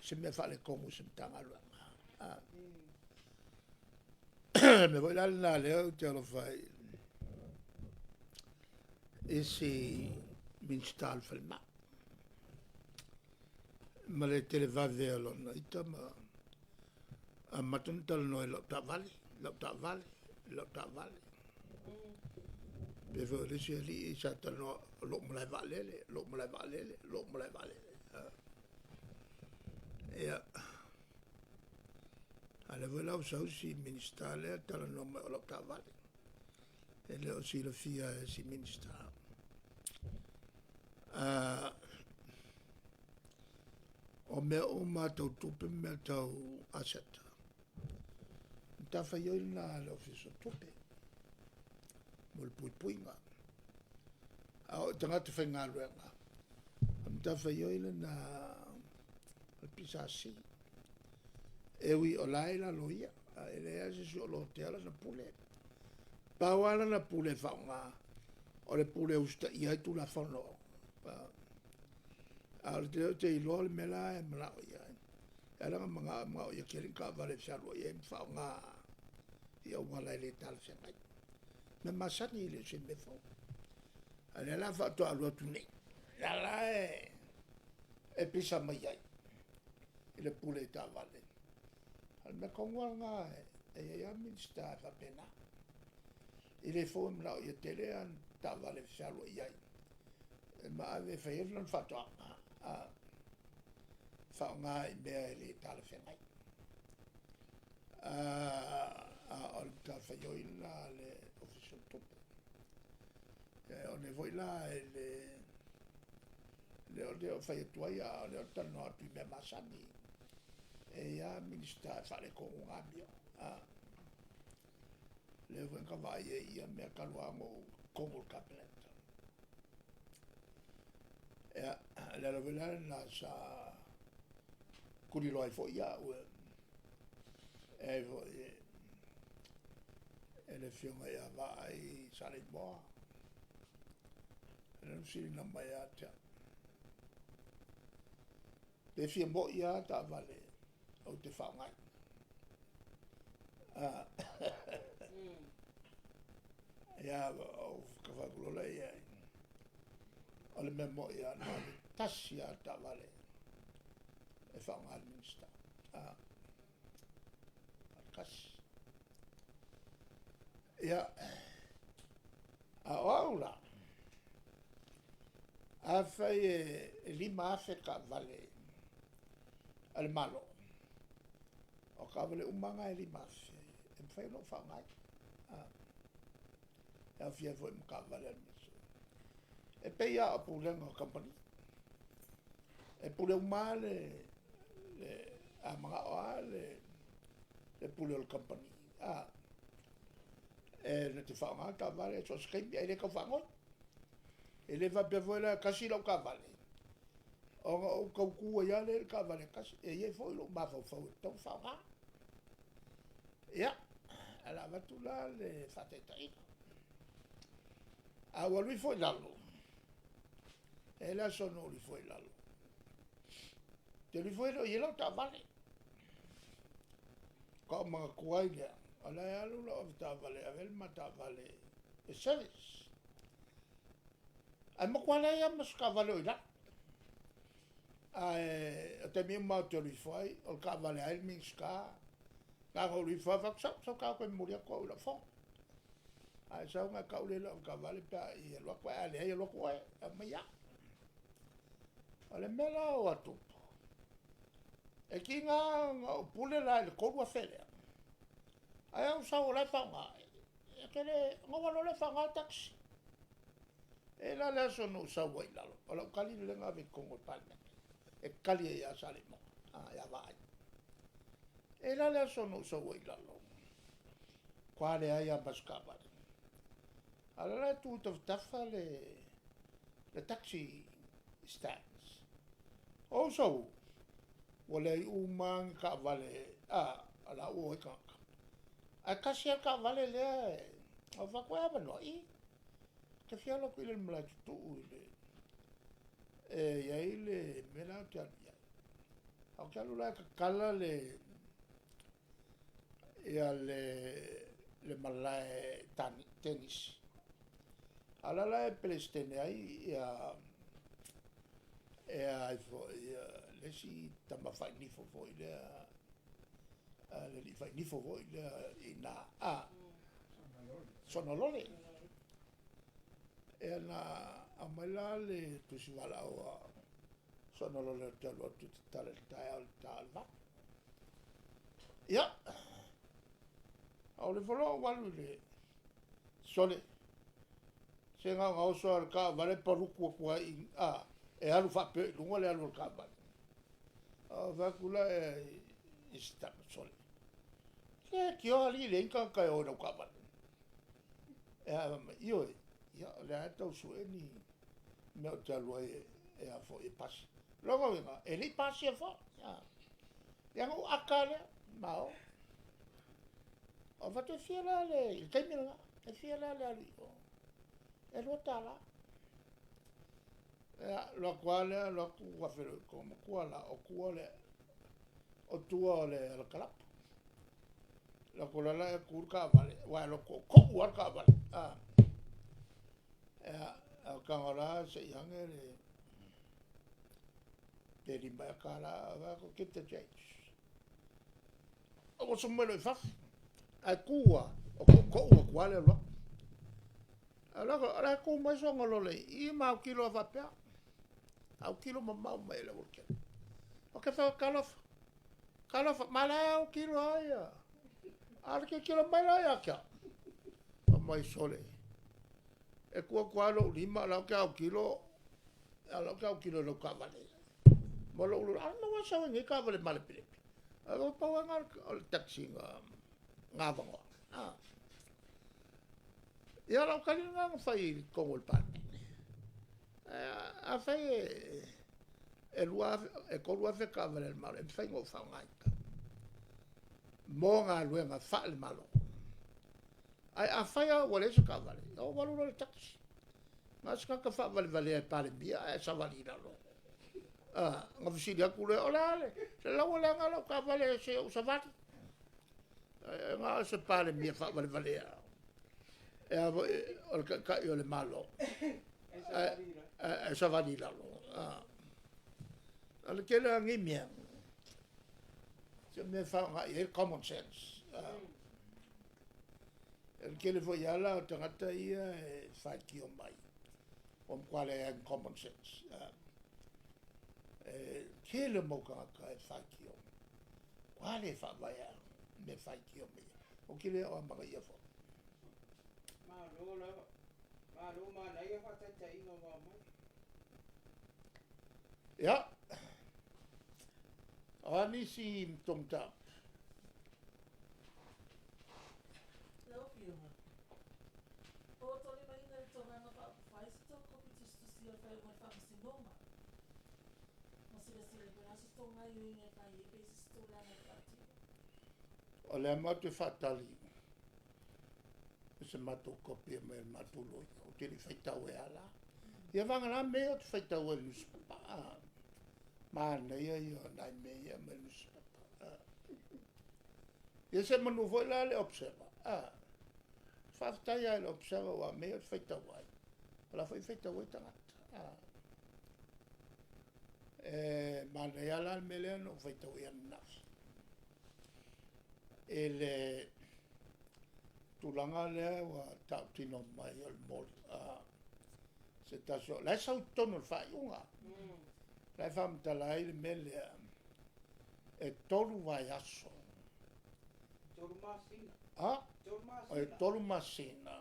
se mea faaletonu i se Matagaluega. O le mea foi la lena o lea ou te alofa ai i si Minisita o le Falemai ma le televave o lona ita ma amata ona talanoa i lau taavale, lau taavale, lau taavale. Pei foi o le isi alii sa talanoa, o lou malae vaalele, lou malae vaalele, lou malae vaalele. Ia, a o lea foi la ua sau si Minisita lea talanoa mai o lau taavale. E le o silafia e si Minisita. O mea uma tau tupe ma mea tau aseta, matafaioi lena a le Ofisa o Tupe mo le puipuiga. A o tagata faigaluega, o le matafaioi lena a le PSC, e ui o la e i lalo o ia, ae leai lava se isi o lotea lana pule. Pau lava lana pule e faaaoga, o le pule e usitaia ai Tulafono. A o le ou te iloa le mea la e manao i ai, e ala ona manao, e manao ia tele ni taavale e fealuai ai ma faaaoga i auala e le talafeagai. Mea masani e le o se mea fou. A o lea la faatoa alu atu nei, o lea la e pisa mai ai i le pule i taavale. O le mea tonu lava lena, e i ai lava Minisita e faapena. E le fou e manao ia tele ana taavale e fealuai ai, ma ave e fai ai lana faatoaga, faaaoga i mea e le talafeagai. A o le matafaioi lena a le Ofisa o le Tupe. O nei foi la e le lea o fai atu ai, a o lea ou te talanoa atu i mea masani. E i ai lava Minisita e faaletonu ona amio. Lea foi na vaai ai i ia mea talu lava ona ou i totonu o le Kapeneta. Ia, o le ala foi la lena sa tuliloa ai foi au e foi e le afioga ia Vaai Saleimoa. O lea na fesiliga mai ia te au, pe fia moi lava taavale ou te faaaogaina. Ia, ou fai atu loa lea i ai, o le mea moi lava, na o le tasi lava le taavale e faaaoga e le Minisita. Tasi. Ia, a o au la, afai e 5,000 taavale a le Malo, o taavale uma lava na e 5,000, e mafai ona ou faaaogaina. E aofia ai foi ma taavale a le Minisita. E pei lava o pulega o kamupani. E pule uma lava le a manao lava le pule o le kamupani, e na te faaaoga le taavale so o se taimi, ae le tau faanoi. E le faapea foi la e tasi lau taavale, ona ou tau tu ai lava lea i le taavale e tasi. E i ai foi lou mafaufau e tatau ona faaaoga. Ia, o le a avatu la le faataitaiga. A ua alu ifo i lalo, e i ai le aso na ou alu ifo ai i lalo. Ou te alu ifo e le o i ai lau taavale. Faatoa ou manatua ai lea, o la e alu lau avetaavale e ave le ma taavale e service. Ae matua leai lava ma se taavale o i lalo. Ae o taimi uma ou te alu ifo ai, o le taavale a ai le Minisita. Na ona ou alu ifo lava fai atu, sau, sau ta o toe momoli atu au i lau fono. Ae sau ona e tau lea i lau avetaavale pe a i alu atu, ae a leai alu atu oe, aumai au. O le mea la ua tupu, e tiga ona ou pule la i le 3,000 lea, ae ou sau o la e faaaoga, e te le, ona ou alu loa lea e faaaoga le taxi. E i ai la le aso na ou sau ai i lalo, o lau tali lea na ave i totonu o le Palemene, e tali ai ia Saleimoa, ia Vaai. E i ai la le aso na ou sau ai i lalo, matua leai lava ma se taavale. A o lea la e tu i tafatafa le taxi stands. O ou sau, ua leai uma lava ni taavale, o la ua o ai tagata. Ae tasi lava le taavale lea, ou fai atu, e avanoa i. Ou te fia alu atu i le malae tutuu i le, e i ai le mea la ou te alu i ai. Ae ou te alu la e tatala le, ia le malae tenisi. A o la la e Peresetene ai ia e ai foi le isi tama fainifo foi lea, le alii fainifo foi lea i ina, Sonalole. Ia na aumai la le tusi valaau a Sonalole ou te alu atu e tatala i le taeao i le ta o le 8. Ia, a o le ifo loa ou alu i le sole, se na ona oso lava o le taavale palutu atu ai i, e alu faapea i luga le alu o le taavale. Ou fai atu la i si tama sole, se tio alii e leai ni tagata e o i lau taavale. E a mai, ioe, ia o lea e tau sue ni mea ou te alu ai e a foi e pasi. Lona uiga, e le i pasia foi. Ia na ou aka lea, ma o. O fatu e fia la le, i le taimi lena, e fia la le alu i o. E $2. Ia, alu atu lava lea, alu atu ua feiloai atu i matua la, o tua le, o tua o le alakalapu. Alu atu loa la e tu le taavale, aua e alu atu tootoo lava le taavale. Ia, ou tago la se i ane le, pe $5 ea $1, ou fai atu, keep the change. Ou oso mai loa i fafo, ae tu lava, o tootoo atu lava le alu atu. Alu atu, o la e tu mai sona lola i i ma autilo lava faapea, autilo mamao mai le aualatele. Ou te fai atu, talofa, talofa, ma la e autilo lava ia. A o le tilotilo mai la ia te au, fai mai, sole, e tuu atu lava lou lima o la ou te autilo, a o la ou te autilo i lau taavale. Ma lou a o le mea ua e sau ai i nei taavale malepelepe? Ae ua pau lava lena o le taxi na avanoa. Ia o lau tali lena na fai i totonu o le Palemene. Afai e 2000, e 3000 taavale a le Malo, e mafai ona ou faaaogaina mo galuega faale-Malo. Ae afai lava ua leai se taavale, ia ou alu loa i le taxi. Na o se tagata faavalevalea e Palemia ae savali i lalo. Ona fesili atu lea, o le a le, sole ua leaga lau taavale se i ou savali. Na o se Palemia faavalevalea. E a foi, o le Taitai o le Malo, ae savali i lalo. O le tele lava o nei mea, se mea e faaaoga i ai le common sense. O le tele foi lava la o tagata ia e faitio mai, ua matua leai lava ma common sense. E tele o mau tagata e faitio, matua le faavae lava mea e faitio mai ai. Ou te le o amanaia foi. Malo lava. Malo manaia faataitaiga ua aumai. Ia, o a nisi tou mataupu? Lau Afioga, ua ou taulimaina i le Tulaga Faaupufai se tou kopi tusitusia o le faaiuga a le Faamasinoga. Ma silasila po o le a se tou gaoioiga e fai ai pe i ai se isi tulaga e faatino. O lea matou te faatali i se matou kopi e aumai e le matou loia. Ou te le i faitau ai lava la. Ia vagana mea ia ou te faitau ai i le nusipepa. Manaia ia o nai mea ia e aumai i le nusipepa. Ia semeamanu foi la le Observer. Faafetai lava i le Observer aua o mea ia ou te faitau ai, o la foi e faitau ai tagata. E manaia lava la le mea lea na ou faitau ai ananafi i le tulaga lea ua tautino mai o le moli, se tasi o, la e sau i totonu o le faaiuga, la e faamatala ai le mea lea, e 3 vaiaso. 3 masina. A? 3 masina. E 3 masina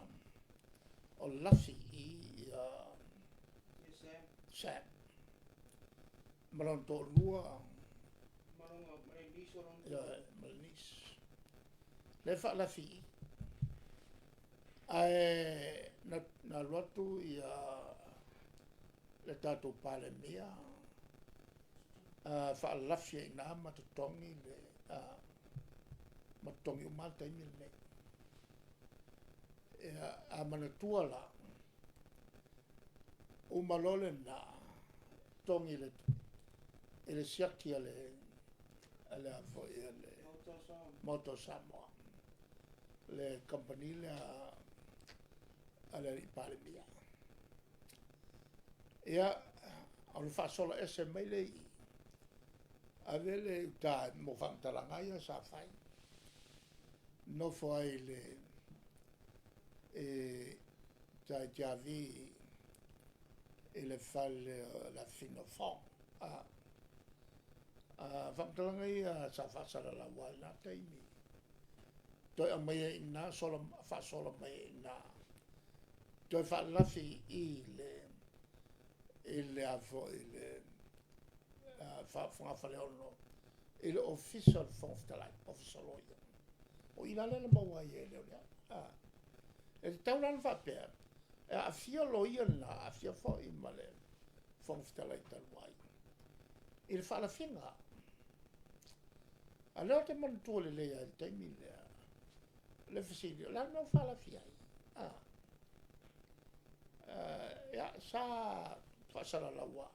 o lafi i ia Sam. Sam. Ma lona toalua. Ma lona, ma le niece o lona toalua. Ma le niece. Lea e faalafi i i. Ae na alu atu ia le tatou Palemia faalafi ai i ina ma totogi le, ma totogi uma lava le taimi lenei. Ia, a manatua la, uma loa lena, totogi i le siaki a le, a le a foi a le Maota o Samoa, le kamupani lea a le alii Palemia. Ia, o le faasola ese mai lea i i, ave le i uta mo faamatalaga ia sa fai. Nofo ai i le uta i Tiavi i le fale o le afafine o Fong. Faamatalaga ia sa faasalalau i lena taimi. Toe aumai ai i ina, sola, faasola mai ai i ina. Toe faalafi i le, i le a foi, le fogafaleono, i le ofisa o le Fofoga Fetalai, ofisa o loia. O i la lea na maua ai e leoleo. E tatau la ona faapea, e aafia loia na, aafia foi ma le Fofoga Fetalai talu ai i le faalafiga. A lea ou te manatua lelei lava i le taimi lea, le fesili, o le a le mea ua faalafi ai? A, ia, sa faasalalau lava,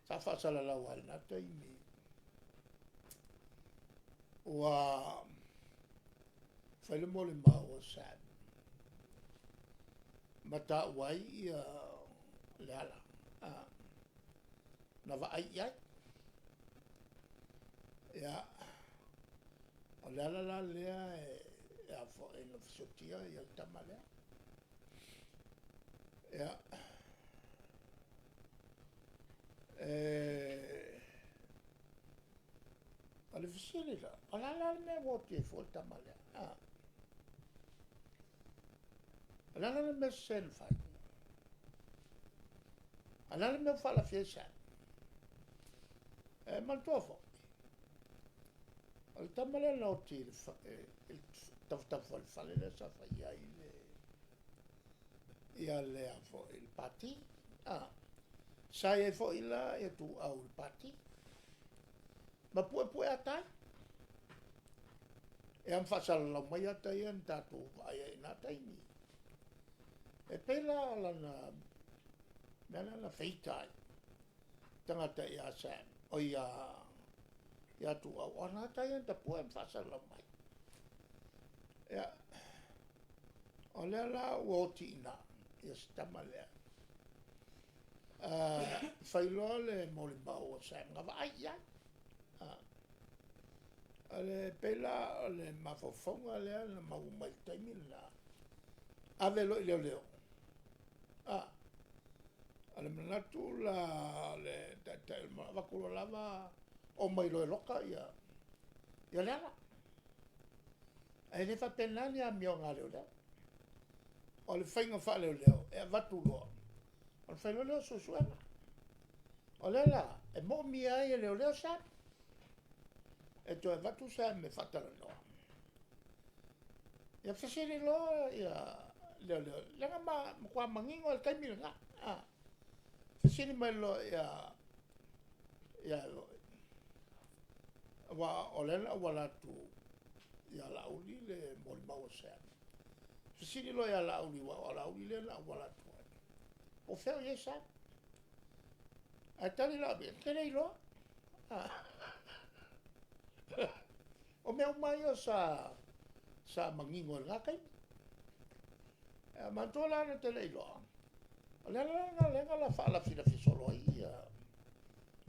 sa faasalalau lava i lena taimi, ua fai le molimau a Sam ma taua ai ia Leala, a, na vaai i ai. Ia, o le ala la lea e a foi na fesotia ia le tama lea. Ia, e, o le fesili la, o le a la le mea ua oti ai fua le tama lea? A, o le a la le mea sese na fai? A o le a le mea ua faalafi ai Sam? E manatua foi, o le tama lea na oti i le tafatafa o le fale lea sa fai ai le, ia le a foi, le pati. A, sa i ai foi la ia Tuau i le pati. Ma puepue ata ai. Ia ma faasalalau mai ata ia na tatou vaai ai i na taimi. E pei la o lana mea lea na feita ai tagata ia Sam, oi ia, ia Tuau, o ana ata ia na tapue ma faasalalau mai. Ia, o lea la ua oti i ina, ia si tama lea. Fai loa le molimau a Sam na vaai i ai. O le pei la o le mafaufauga lea na maua mai i le taimi lena, ave loa i leoleo. O le manatu la o le taitai o le Malo, avatu loa lava omai loa e loka ia, ia Leala. Ae le faapena ni amioga a leoleo. O le faiga faaleoleo, e avatu loa, ona fai loa lea o suesuega. O lea la, e moomia ai e leoleo Sam, e toe avatu Sam e faatalanoa. Ia fesili loa ia leoleo, leaga ma matua manino lava i le taimi lena. A, fesili mai loa ia, ia aua o lea na auala atu ia Laauli le molimau a Sam. Fesili loa ia Laauli, aua o Laauli lea na auala atu ai, po o fea o i ai Sam? Ae tali Laauli, ou te le iloa. O mea uma ia sa sa manino i lena taimi. Ae manatua la na te le iloa, o le ala lena lea na faalafilafi solo ai ia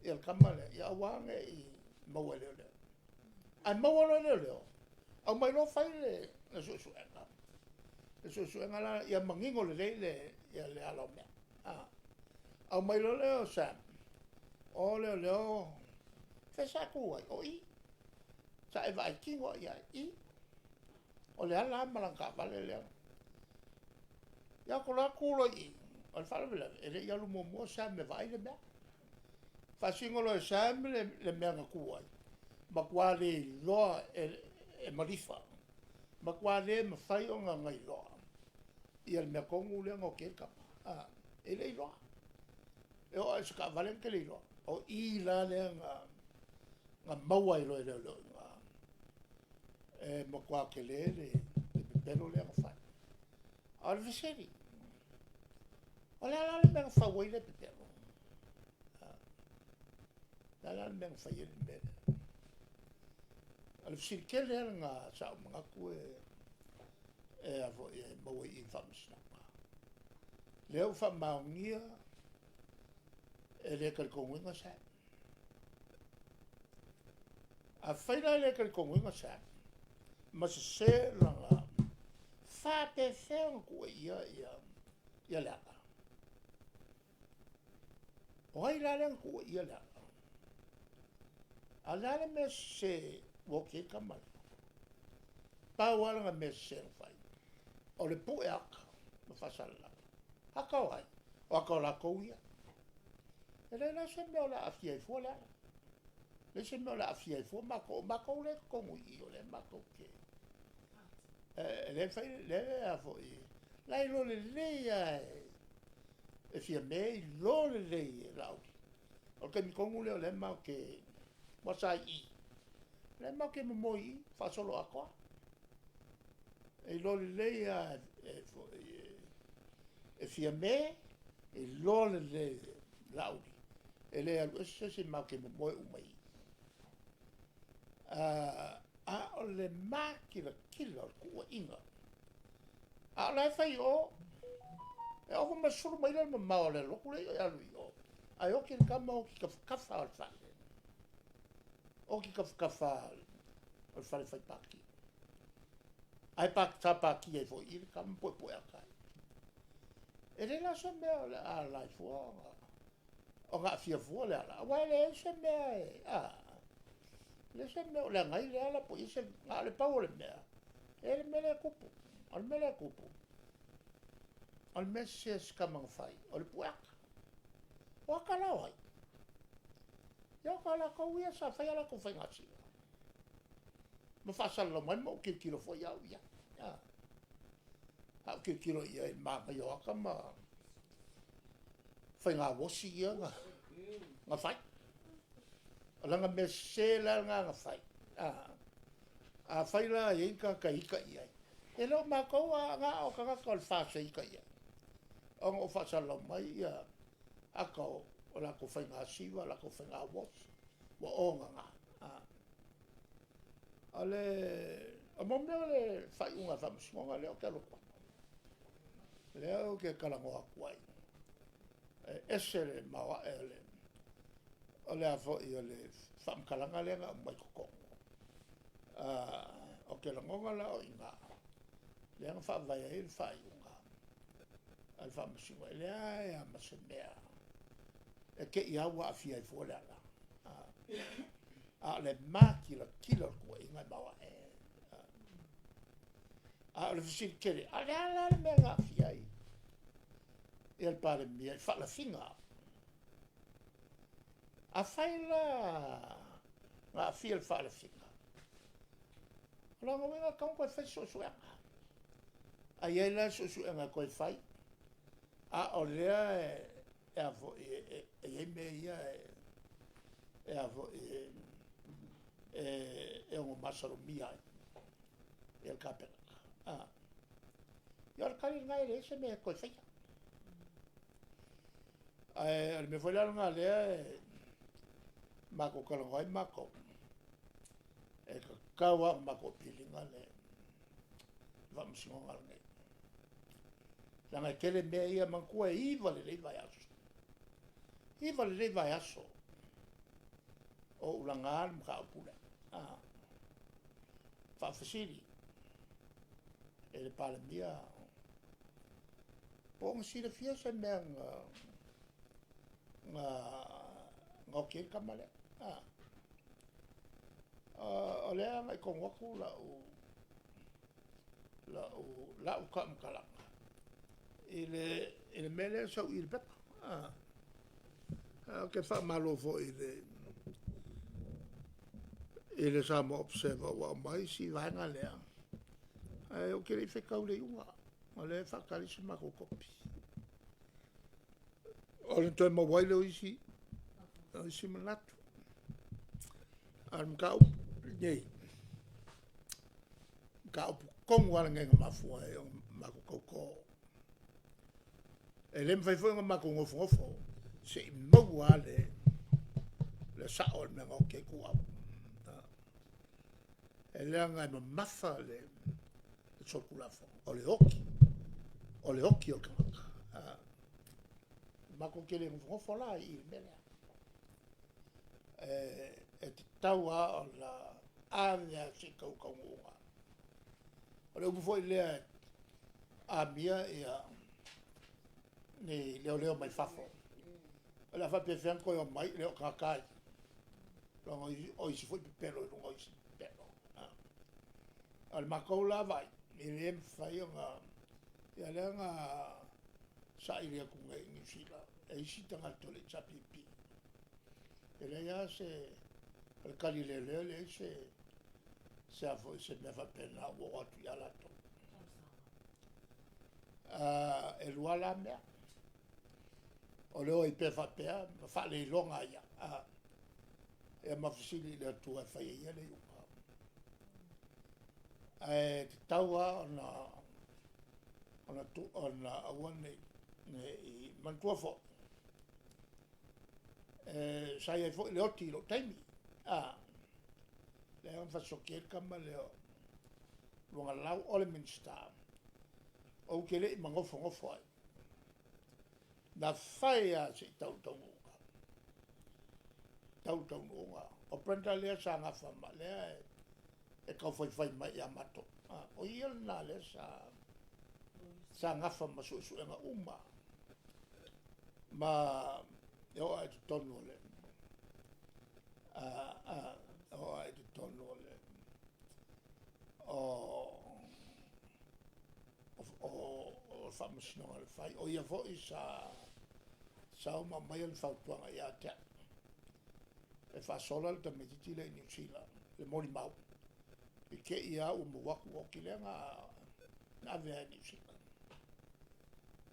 ia le tama lea, ia aua ne i maua e leoleo. Ae maua loa e leoleo, aumai loa fai le le suesuega. Le suesuega la ia manino lelei le ia le ala o mea. A, aumai loa lea o Sam, o leoleo, fea sa e tu ai? O i. Sa e vaai tino i ai? I. O Leala lava ma lana taavale lea. Ia atu loa tu loa i i. O le faalavelave, e le i alu muamua Sam e vaai le mea. Faasino loa e Sam le, le mea na tu ai, matua le iloa e, e malifa. Matua le mafai ona na iloa ia le mea tonu lea na oti ai le tama. A, e le iloa. E oo lava i se taavale na te le iloa. O i la lea na, na maua ai loa e leoleo i ina. E matua tele le, le pepelo lea na fai. A o le fesili, o le a la le mea na fau ai lea pepelo? O le a la le mea na fai ai le mea lea? O le fesili tele lava lena sa ou manatu e, e a foi e maua i i le faamasinoga. Lea ua faamaonia e le talitonuina Sam. Afai la e le talitonuina Sam ma sese lana, faapefea ona tuuaia ia, ia Leala? O ai la lea na tuuaia Leala? A o le a le mea sese ua oti ai le tama lea? Pau lava lana mea sese na fai, o le pue ata ma faasalalau. Ata o ai? O ata o latou ia. E leai la se mea o le a aafia ai fua Leala. Leai se mea o le a aafia ai fua matou. O matou lea e i totonu i i, o lea matou te, e le fai, le a foi, la e iloa lelei lava e. E Fiamē iloa lelei e Laauli. O le taimi tonu lea o lea matou te, aua sa i i, o lea matou te momoe i i, faasoloatoa. E iloa lelei lava e foi e Fiamē, e iloa lelei e Laauli, e le alu ese se isi matou te momoe uma i i. A o le makilatila o le tuuaiga, a o la e fai i o, e ova ma le 10 maila le mamao o le alu atu lea e alu i o, ae oti le tama oti tafatafa o le fale, oti tafatafa o le fale fai pati. Ae sa patia ai foi i i le tama puepue ata ai. E leai la se mea o le a ala ai fua ona aafia fua Leala, aua e leai se mea e, a, leai se mea o leaga ai Leala po o i ai se, na o le pau o le mea, e i ai le mea lea e tupu, o le mea lea e tupu, o le mea sese a si tama na fai, o le pue ata. O ata la o ai? Ia o ata a latou ia sa fai a latou faigasila ma faasalalau mai ma ou tilotilo foi au i ai. A, a ou tilotilo i ai i le manaia o ata ma faigauosi ia na fai. O lana mea sese la lena na fai. A, afai la e i ai ni tagata e ita i ai, e le o matou a na o tagata o le FAST e ita i ai, ona ua faasalalau mai ia ata o latou faigasiva, o latou faigauosi, ua ogaga. O le o mea o le faaiuga a le Faamasinoga lea ou te alu atu ai, lea ou te talanoa atu ai, e ese le maoae o le o le a foi o le faamatalaga lea na aumai totonu. Ou te lagona la o i ina lea na faavae ai le faaiuga a le Faamasinoga, e leai lava ma se mea e te i lava ua aafia ai fua Leala. A o le matilatila o le tuuaiga e maoae. A o le fesili tele, a o le a la le mea na aafia ai le Palemia i faalafiga? Afai la na aafia i le faalafiga, o lona uiga e tatau ona toe fai se suesuega. A i ai la se suesuega e toe fai, a o lea e a foi e i ai mea ia e a foi e ono masalomia ai le Kapeneta. Ia o le tali lena e leai se mea e toe faia. Ae o le mea foi la lena lea e matou talanoa ai matou, e tatau lava ona matou appeal ina le Faamasinoga lenei. Leaga e tele mea ia, manatua e 9 lelei vaiaso, 9 lelei vaiaso o ou laga le mataupu lea. Faafesili e le Palemia po o na silafia se mea na oti ai le tama lea. O lea e agai tonu atu lau faamatalaga i le mea lea e sau i i le pepa. Ou te faamalo foi i le Samoa Observer ua aumai si vaega lea, ae ou te le i faitau i le iuga, o lea e faatali se matou kopi. Ona toe maua ai lea o isi manatu. A o le mataupu lenei, mataupu tonu lava lenei na mafua ai ona matou tauto. E le mafai foi ona matou nofonofo se i maua lava le sao o le mea na oti ai Tuuau. E leaga e mamafa le solitulafono, o le oti, o le oti o le tagata. Matou te le nofonofo la i i le mea lea. E tatau lava ona ave lava se i tau i le taunuuga. O le upu foi lea e amia ni leoleo mai fafo, o le a faapefea ona toe omai, e le o tagata a ia. Leaga o isi foi pepelo i luga o isi pepelo. O le matou la vaai, e le mafai ona, ia lea na saili atu nei i Niu Sila e isi tagata o le HRPP, e leai lava se, o le tali a leoleo e leai se a foi se mea faapena ua oo atu ia latou. E lua la mea. O le o ai pea faapea ma faaleiloga ia, ia ma fesili i le Atua e fai e ia le iuga. Ae tatau lava ona ona tu ona aua ne i manatua foi e sa i ai foi le oti i lou taimi, lea na fasioti ai le tama lea o Luagalau o le Minisita, ou te le i manofonofo ai. Na fai lava seia tau i le taunuuga, tau i le taunuuga. O Brenda lea sa nafa ma lea e tau faifai mai ia matou. O ia lena lea sa nafa ma suesuega uma ma e oo lava i totonu o le e oo lava i totonu o le o Faamasinoga na fai. O ia foi sa sau ma aumaia le fautuaga ia te au e faasola le tamaitiiti lea i Niu Sila, le molimau, i te i lava ua maua atu ua oti lea na ave ai i Niu Sila.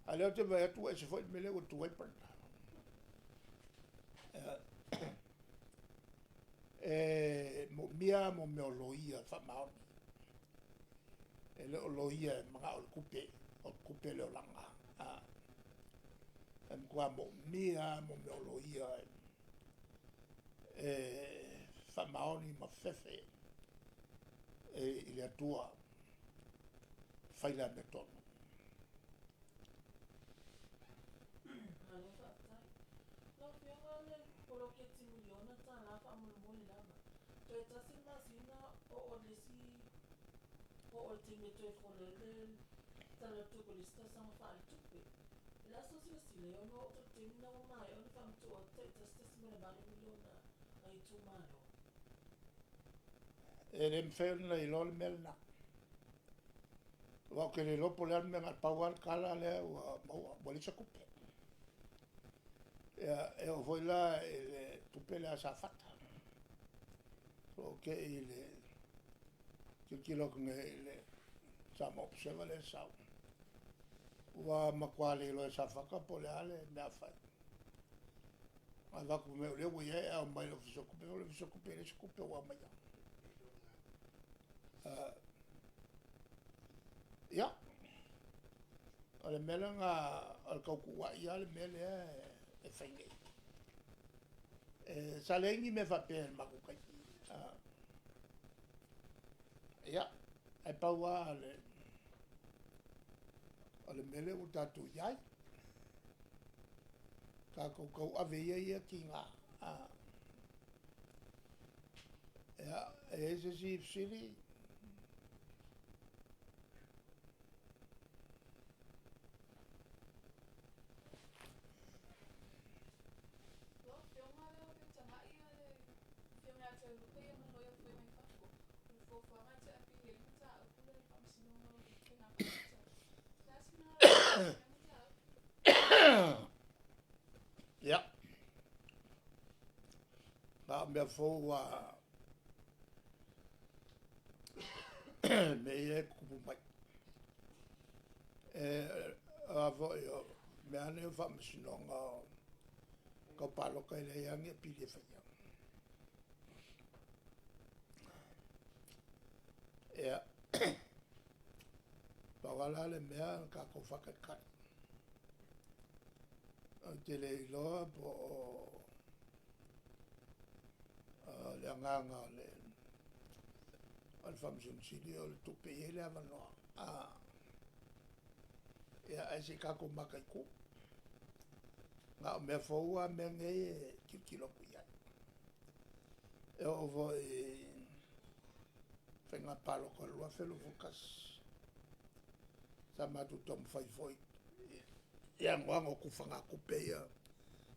A o lea ou te vaai atu ua ese foi le mea lea ua tu ai Brenda. E moomia lava mea o loia faamaoni. E le o loia e manao i le tupe, o le tupe le olaga. E matua moomia lava mo mea o loia e faamaoni ma fefe i le Atua, fai le amiotonu. Malo faafetai. Lau Afioga le poloketi miliona tala faamolemole lava. Toe tasi le masina oo le isi oo le taimi e toe fola ai le Tala o le Tupe o le isi tausaga faaletupe. O le a sou silasila e ono oo atu i le taimi lena ua maea ona faamatuu atu tai $1.8 miliona a itumalo. E le mafai ona iloa le mea lena. Aua ou te le iloa po o le a le mea na o le pau lava le tala lea ua maua, ua leai se tupe. Ia, e oo foi la i le tupe lea a Safata, ua ou te i i le tilotilo atu nei i le Samoa Observer lea e sau, ua matua le iloa e Safata po o le a le mea a fai. Avatu mai o lea ua i ai ae omai i le Ofisa o Tupe, o le Ofisa o Tupe e leai se tupe ua aumaia. Ia, o le mea lena o le tautuua'i lava le mea lea e fai nei. E, sa leai ni mea faapea i le matou taimi. Ia, ae pau lava le, o le mea lea ua tatou i ai, tatou tauave ia ia tiga. Ia, e i ai se isi fesili? Lau Afioga lea ua feutagai le Afioga ia Toelupe ma loia foi mai fafo. O le fuafuaga e toe apili ai le mataupu lea i le Faamasinoga o Faiga Palota. O le a se finagalo o lau Afioga i lea mataupu? Ia, na o mea fou lava mea ia e tutupu mai. E, a foi o mea lava nei o faamasinoga o tau palota e leai lava ni apili e faia. Ia, pau lava la le mea na tatou faatalitali. Ou te le iloa po o le agaga o le Faamasino Sili o le tupe i ai le avanoa. Ia, ae se i tatou mataitu. Na o mea fou lava mea nei e tilotilo atu i ai. E oo foi i faiga palota o le 2021, sa matou taumafai foi i anoano o tufagatupe ia,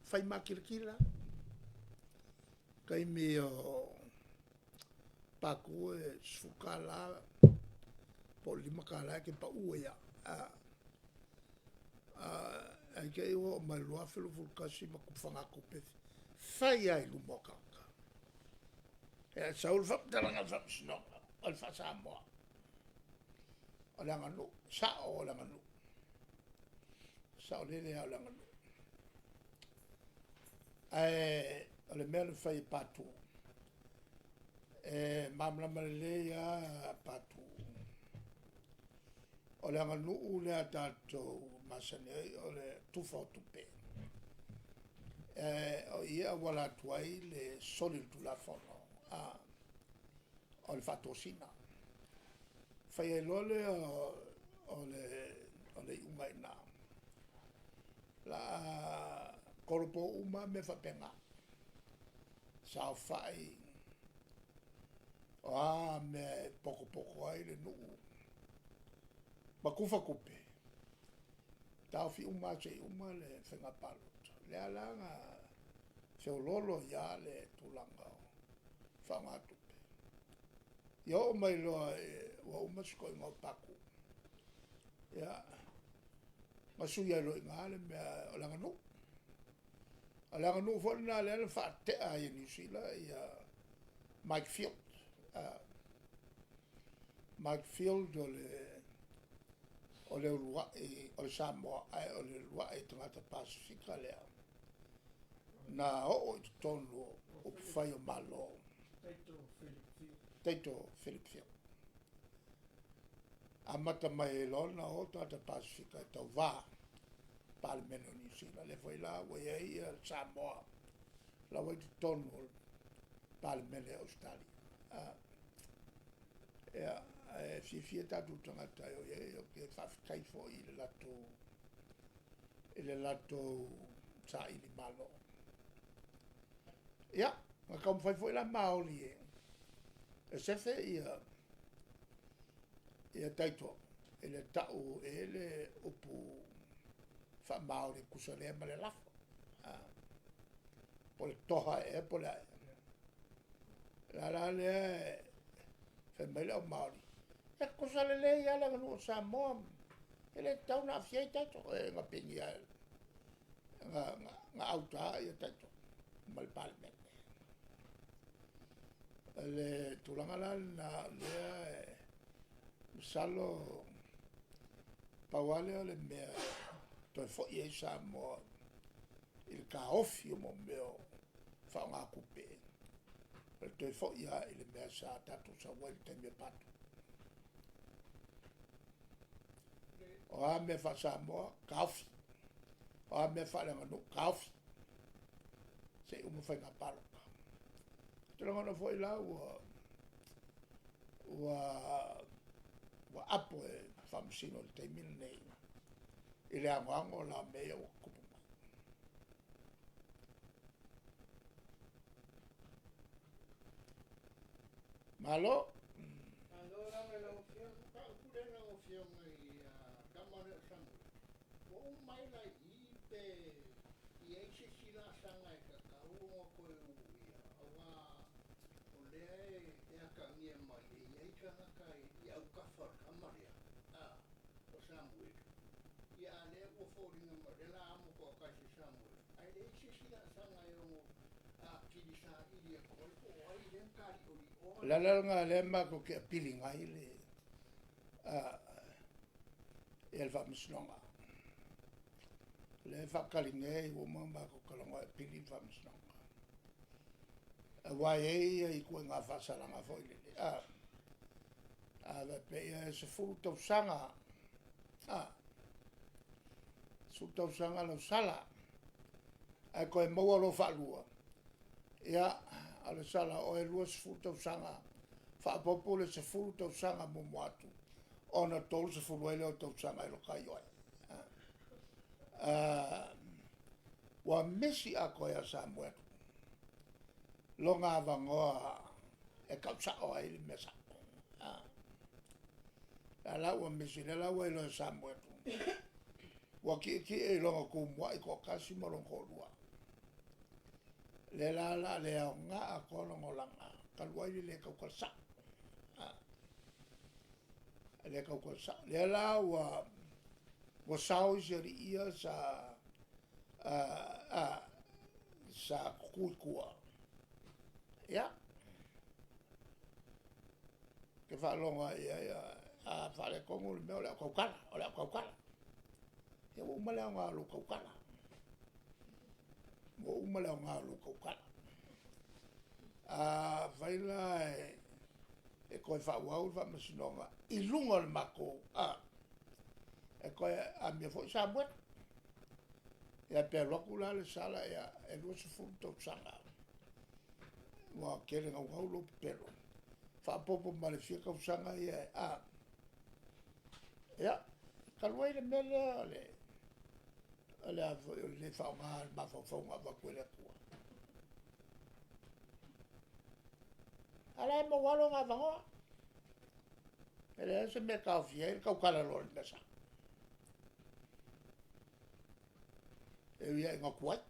fai makilatila. Taimi o Patu e $10 po o le $5 e te pau ai lava. Ae te i ua oo mai i le 2021 ma tufagatupe fai lava i luma o tagata. Ia, sau le faamatalaga a le Faamasinoga, o le faa-Samoa, o le aganuu, sao o le aganuu, saolele lava o le aganuu. Ae o le mea na fai e Patu, e malamalama lelei lava Patu, o le aganuu lea a tatou masani ai o le tufa o tupe. O i e auala atu ai le soli o le Tulafono o le faatosina. Fai ai loa lea o le iuga i ina, o le a tolopo uma lava mea faapena, saofai, o a mea e potopoto ai le nuu ma tufa tupe, taofi uma lava seia uma le faiga palota. O lea la na feoloolo ai lava le tulaga o faaaoga tupe. Ia oo mai loa ua uma le sikoiga o Patu, ia, na sui ai loa i ina le mea o le aganuu. O le aganuu foi lena lea na faatea ai e Niu Sila ia Mike Field. Mike Field o le uluai, o le Samoa, ae o le uluai tagata Pasefika lea na oo i totonu o upufai o Malo. Taito Philip Field. Amata mai ai loa ona o tagata Pasefika e tauva Palemene o Niu Sila. Lea foi la ua i ai le Samoa la ua i totonu o le Palemene o Ausetalia. Ia, e fiafia tatou tagata e o i ai, ou te faafetai foi i le latou saili malo. Ia, na taumafai foi la Maoli e sefe ia Taito i le tau e le upu faamaoli e tusa lea ma le lafo. Po o le toha ea po o le a ea. O le ala lea fai mai le au Maoli, e tutusa lelei lava le aganuu o Samoa, e le tatau ona aafia ai tatou. E na penia na auta ia tatou ma le Palemene. O le tulaga la lena o lea masalo pau lava lea o le mea toe foi ai Samoa i le taofi o mea o faaaoga tupe, o le toe foi lava i le mea sa tatou sau ai i le taimi o Patu. O a mea faa-Samoa, taofi. O a mea faaleaganuu, taofi. Se i uma faiga palota. Ou te lagona foi la ua apo e faamasino i le taimi lenei i le anoano la o mea ia ua tutupu mai. Malo. Malo lava i lau Afioga. Mataupu lea lau Afioga i tama lea o Samueli, ua uma ai la i i pe i ai se isi laasaga e tatau ona toe uia, aua o lea e atagia mai e i ai tagata i autafa o le tama lea, o Samueli. Ia a o lea ua foliga mai o lea o le a amo toatasi e Samueli, ae leai se isi laasaga e ono atili saili atu ai po o ai lea na tali'oli'oa. O le ala lena lea matou te appeal ina ai le le Faamasinoga. O lea e faatali nei ua uma ona matou talanoa e apili le Faamasinoga. Aua e i ai ituaiga faasalaga foi lele. A faapea e 10 tausaga, 10 tausaga lau sala, ae toe maua loa faalua, ia, o le sala o oe 20 tausaga, faaopoopo le 10 tausaga muamua atu, ona 30 ai lea o tausaga e loka ai oe. Ua misi atoa ia Samoa atu lona avanoa e tau sao ai le mea sao. La la ua misi, lea la ua iloa e Samoa atu, ua tietie i lona tumuai toatasi ma lona toalua. Lea la la le aoga atoa lona olaga, talu ai le le tautala sao. Le tautala sao. Lea la ua sao isi alii ia sa tutu i tua. Ia, ke faalogo ai ai, a faaletonu le mea o le au tautala, o le au tautala. Ia ua uma le aoga o lou tautala. Ua uma le aoga o lou tautala. Afai la e toe faaauau le faamasinoga i luga o le matou, e toe amia foi Samuelu. Ia pe alu atu la Lesala, ia e 20 tausaga ua tele naunau lou pepelo, faaopoopo ma le fia tausaga ia, ia, talu ai le mea lea o le o le a foi o le lē faaaoga o le mafaufauga avatu e le Atua. A la e maua lava lona avanoa. E leai se mea e taofia ai le tautala loa i le mea sao. E ui lava ina tuai.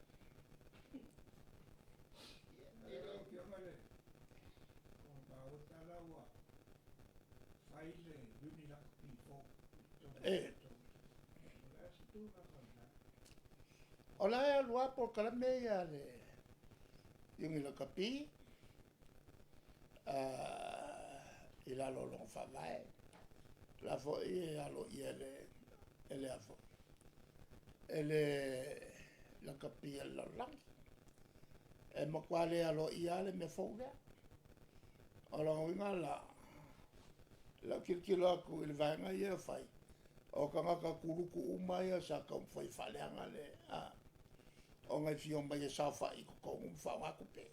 Ia lau Afioga i le Fofoga maua tala ua fai le Unilakapi fou i totonu o le tatou O le a se tulaga o lena? O la e alu lava polokalame ia a le Iunilakapi i lalo o lona faavae, o la foi e aloaia e le e le a foi e le lakapi a le lalolagi. E matua le aloaia lava le mea fou lea. O lona uiga la, o lau tilotilo atu i le vaega ia e fai, o tagata kuluku uma ia sa taumafai e faaleaga le ona e fia omai e saofai i totonu ma faaaoga tupe.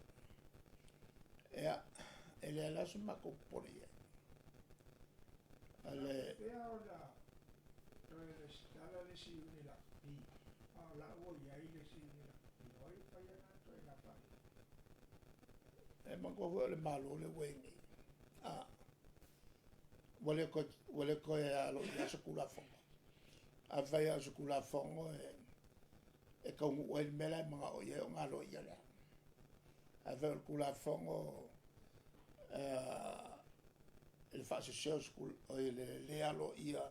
Ia, e leai la se matou popole i ai. O le Faapefea ona toe resitala le isi Unilakapi a o la ua i ai le isi Unilakapi? O ai e faia na ituaiga faaiuga? E manatua foi o le Malo lea ua i ai nei, ua le toe, ua le toe aloaia se Tulafono. Afai lava o se Tulafono e taunuu ai le mea la e manao i ai ona aloaia lea. Afai o le Tulafono i le faasese o se o le le aloaia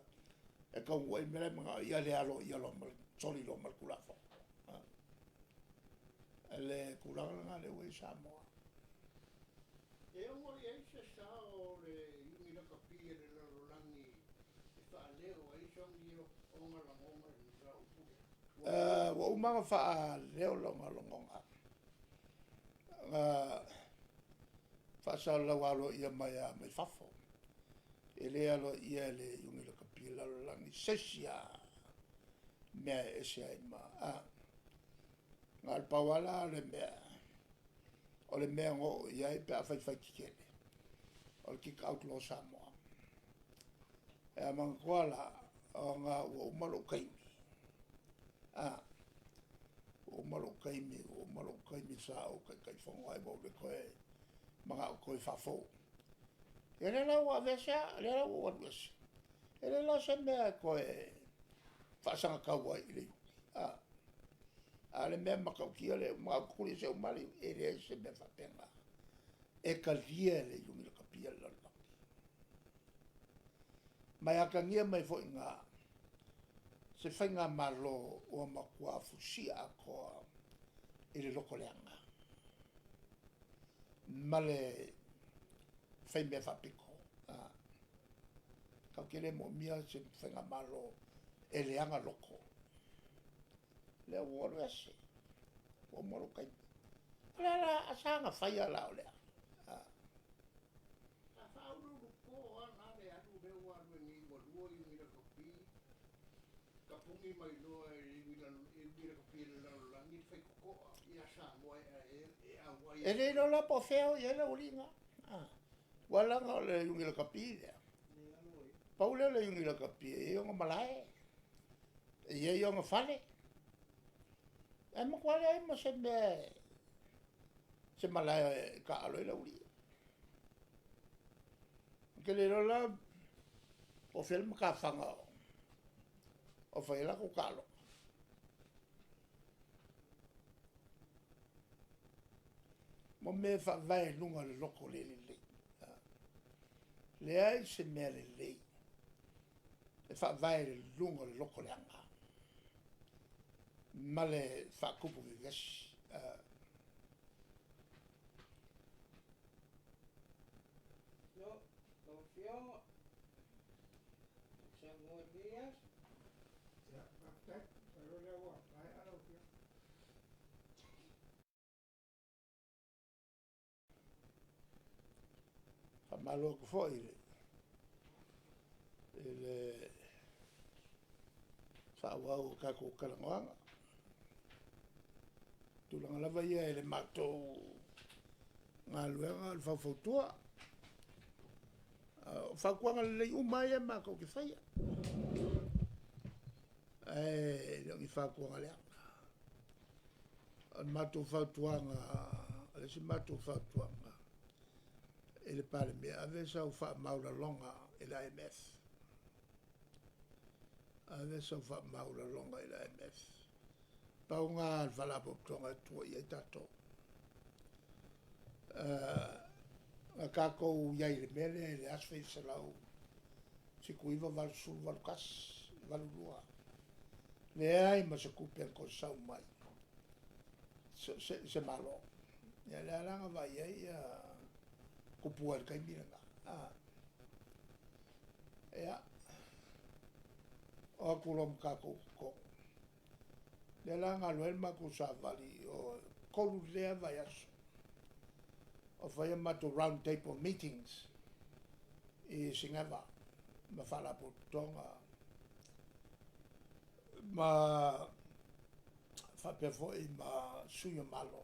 e taunuu ai le mea la e manao i ai, ia le aloaia loa ma le soli loa ma le Tulafono. Le tulaga lena lea ua i ai Samoa. E ono i ai se sao o le Iunilakapi a le lalolagi e faaleo ai sona ona lagona i le mataupu lea? Ua uma ona faaleo lona lagona na faasalalau aloaia mai lava mai fafo. E le aloaia e le Iunilakapi a le lalolagi se isi lava mea e ese ai ma na o le pau lava la o le mea o le mea na oo i ai pe a faifai tetele, o le kick out loa o Samoa. E manatua la, ona ua uma lou taimi, ua uma lou taimi, ua uma lou taimi sa ou Taitaifono ai, ua ou le toe manao toe faafou. Ia lea la ua aveesea, lea la ua ou alu ese. E leai la se mea e toe faasagatau ai i le iugi. A o le mea matautia lea, manao e tuliese uma le iugi, e leai se mea faapena. E talia e le iugi lakapi a le lalolagi. Ma e atagia mai foi i ina se faigamalo ua matua fusia atoa i le lotoleaga ma le faimea faapito. Tatou te le moomia se faigamalo e leaga loto. Lea ua ou alu ese, ua uma lou taimi. O le ala sa na faia la o lea. Sa faauluulupo lava la le alu lea ua alu ai nei ua lua Iunilakapi tapuni mai loa e le Iunilakapi a le lalolagi le faitotoa ia Samoa e auai. E le iloa la po o fea o i ai le aualii na. Ua laga o le Iunilakapi lea. Pau lea o le Iunilakapi e i ai ona malae, e i ai ona fale. Ae matua leai ma se mea se malae e taaalo ai le aualii. Ou te le iloa la po o fea le matafaga o fai ai latou taaloga. Mo mea e faavae i luga o le loto le lelei. Leai se mea lelei e faavae i luga o le loto leaga ma le faatupu vevesi. Lau Afioga, saunoa i lenei aso. Ia, faafetai. Masalo o lea ua maea lau Afioga. Faamalo atu foi i le faaauau o tatou talanoaga. Tulaga lava ia i le matou galuega o le faufautua. O fautuaga lelei uma lava ia matou te faia, ae le o ni fautuaga leaga. O le matou fautuaga, o le isi matou fautuaga i le Palemia, ave sau faamaualaloga i le IMF. Ave sau faamaualaloga i le IMF. Pau lena o le faalapotopotoga e tua i ai tatou. Na tatou i ai i le mea lea i le 1979, 80, 81, 82, leai ma se tupe na toe sau mai se Malo. Ia lea la na vaai ai tupua i le taimi lena. Ia, o atu loa ma tatou i totonu. Lea la na alu ai le matou savali i o, e 3 lea vaiaso o fai a matou round table meetings i Sineva ma faalapotopotoga ma faapea foi ma sui o Malo.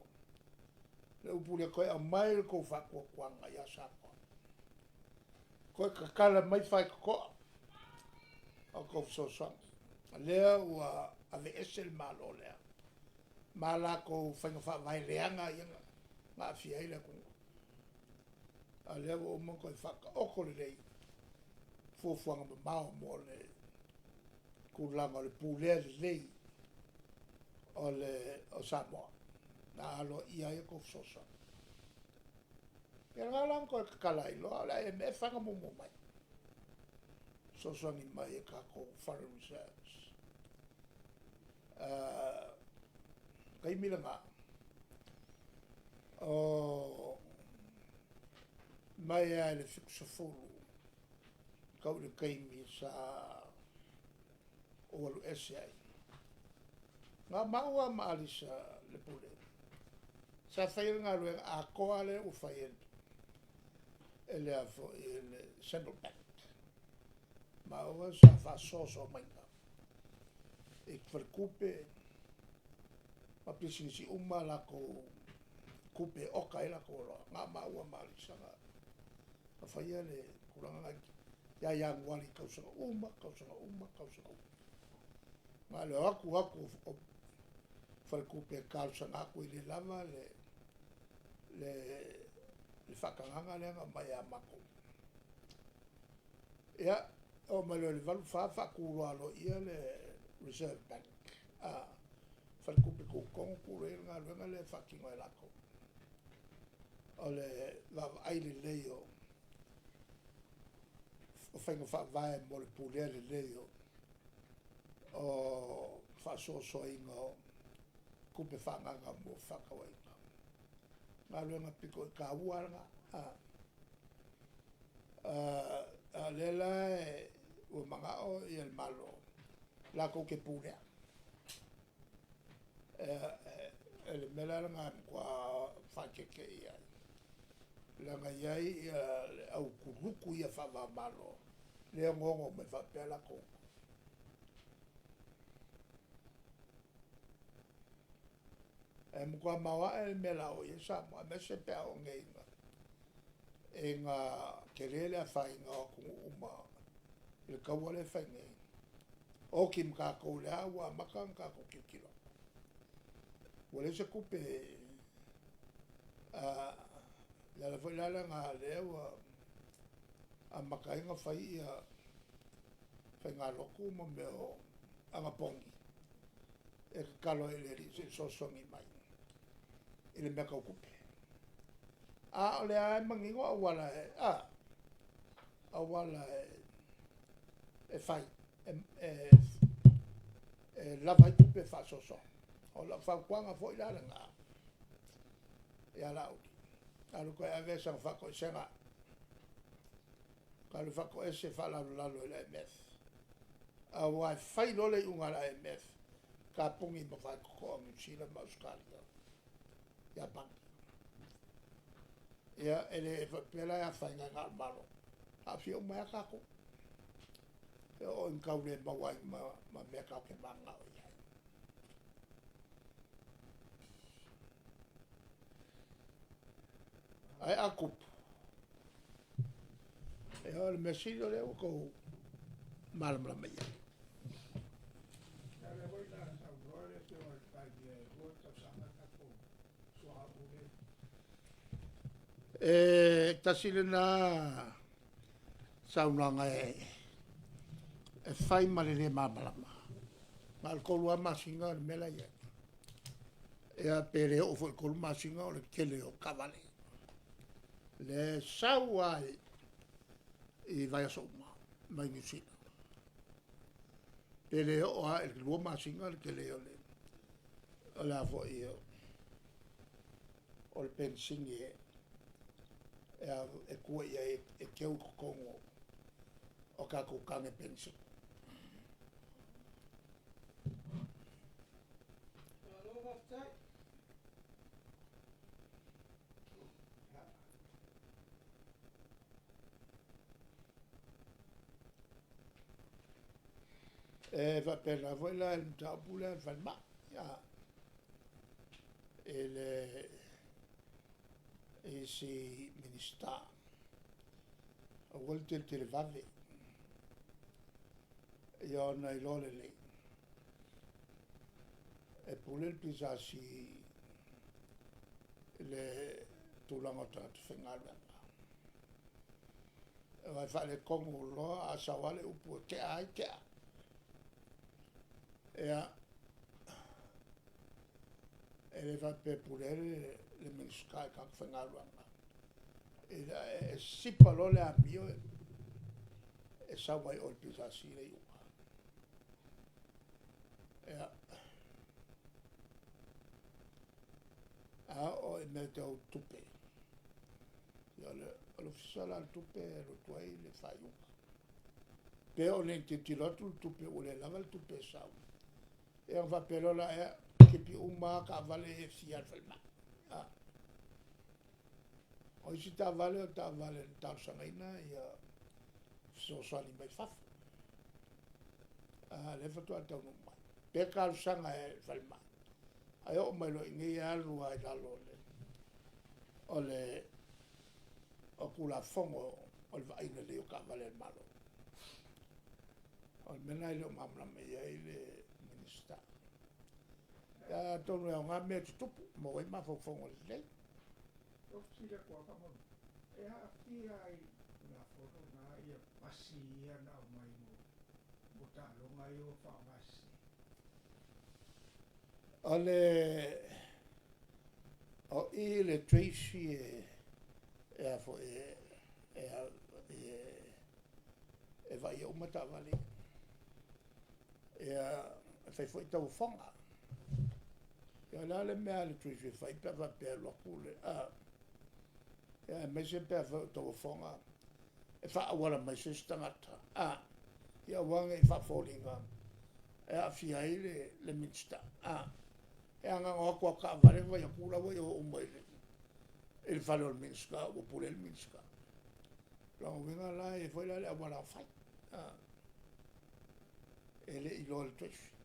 Le upu lea, toe aumai le tou faatuatuaga ia Samoa. Toe tatala mai faitotoa o tou fesoasoani. O lea ua aveese le Malo lea ma latou faiga faavae leaga ia na aafia ai le atunuu. A o lea ua uma ona toe faataoto lelei fuafuaga mamao mo le tulaga o le pulea lelei o le o Samoa na aloaia ai tou fesoasoani. Ia lena la na toe tatala ai loa, o le IMF lava na muamua mai fesoasoani mai e tatou foreign reserves. Taimi lena, o mai lava i le 70 tau i le taimi sa ou alu ese ai. Na o maua lava ma Alisa le Pule sa faia le galuega atoa lea ua fai e le foi e le Central Bank. Maua sa faasoasoa maiga i faletupe ma pisinisi uma latou tupe e oka ai latou oloa. Na o maua ma Alisa na faia le tulaga lena ia Ianuari i tausaga uma, tausaga uma, tausaga uma. Na o le o atu atu o faletupe e talosaga atu e le lava le faatagaga lea na aumai ia matou. Ia, oo mai loa i le 84 faatu loa aloaia le Reserve Bank, faletupe tutotonu tuu loa i ai le galuega lea e faatino e latou. O le vaavaai lelei o faiga faavae mo le pulea lelei o faasoasoaina o tupe faaagaaga mo fefaatauaiga. Galuega pito i taua lava lena. A o lea la ua manao le Malo latou te pulea. E le mea la lena e matua faaeteete i ai, leaga e i ai le au kuluku ia faava-o-Malo lea e onoono mai faapea latou. E matua maoae le mea o le a oo i ai Samoa, aemaise pe a oo nei ina tele le afaina o atunuu uma i le taua lea e fai nei. Oti ma tatou lea ua amata ona tatou tilotilo atu. Ua leai se tupe, le ala foi la lena lea ua amata ai ona fai ia faigalotu ma mea o anapogi e tatalo ai i le Alii se i fesoasoani mai i le mea tau tupe. A o lea e manino auala auala e fai e lava ai tupe faasoasoa. O lau fautuaga foi la lena ia Laauli, alu toe ave sana faatoesega, alu faatoese faalalolalo i le IMF, aua e fai loa le iuga a le IMF, tapuni ma faitotoa Niu Sila ma Ausetalia, Iapani. Ia, e le faapea la e afaina ai na o le Malo, aafia uma ai lava tatou. E oo ina tau le maua ai ma mea tatou te mananao i ai. Ae a tupu, ia o le mea sili o lea ua outou malamalama i ai. Ia lea foi na saunoa le Afioga i le Palemia e 2 tausaga tatou suauu lea. E tasi lena saunoaga e fai ma le le malamalama. Na o le 3 lava masina le mea la e i ai. Ia pe le oo foi i le 3 masina o le tele o taavale. Lea e sau lava i vaiaso uma mai Niu Sila. Pe le oo lava i le 2 masina le tele o le o le a foi o le penisini e tua i ai e teu i totonu o tatou tane penisini. Malo faafetai. E faapena foi la i le mataupu lea i le falemai, i le isi Minisita, aua le televave, ia ona iloa lelei, e pule le PSC i le tulaga o tagata faigaluega. Aua e faaletonu loa, a sau lava le upu e tea ai, tea. Ia, e le faapea e pule ai le Minisita i tagata faigaluega. E sipa loa le amio e sau ai o i le PSC le iuga. Ia, a oo i mea tau tupe, ia o le Ofisa la o le Tupe e alu atu ai le faaiuga. Pe o le tilotilo atu le tupe ua le lava le tupe e sau, ia ona faapea loa la, ia, tipi uma lava taavale ia e fia i le falemai. O isi taavale o taavale na talosagaina ia fesoasoani mai fafo. A lea faatoa taunuu mai. Pe talosaga e le falemai, ae oo mai loa i inei e alu lava i lalo o le Tulafono o le vaaiga lelei o taavale a le Malo. O le mea lena e le o malamalama i ai le Minisita. Ia atonu e aoga mea e tutupu, maua ai mafaufauga lelei. Ou fesili atu lava faamolemole, e aafia i le Tulafono lena ia pasi ia na aumai mo taaloga ia ua faaaogasese? O le o i le Tracy e a foi e e vaaia uma taavale ia. Ia e fai foi tauofoga. Ia o le a le mea a le Treasury e fai pe a faapea e alu atu le a? Ia aemaise pe afai o tauofoga e faaauala mai se isi tagata a? Ia aua ne i faafoliga e aafia ai le Minisita a? Ia na ona o atu lava o taavale vaai atu la ua oo uma i le fale o le Minisita ua pule ai le Minisita. O lona uiga la e i ai foi la le auala fai, e le i iloa e le Treasury.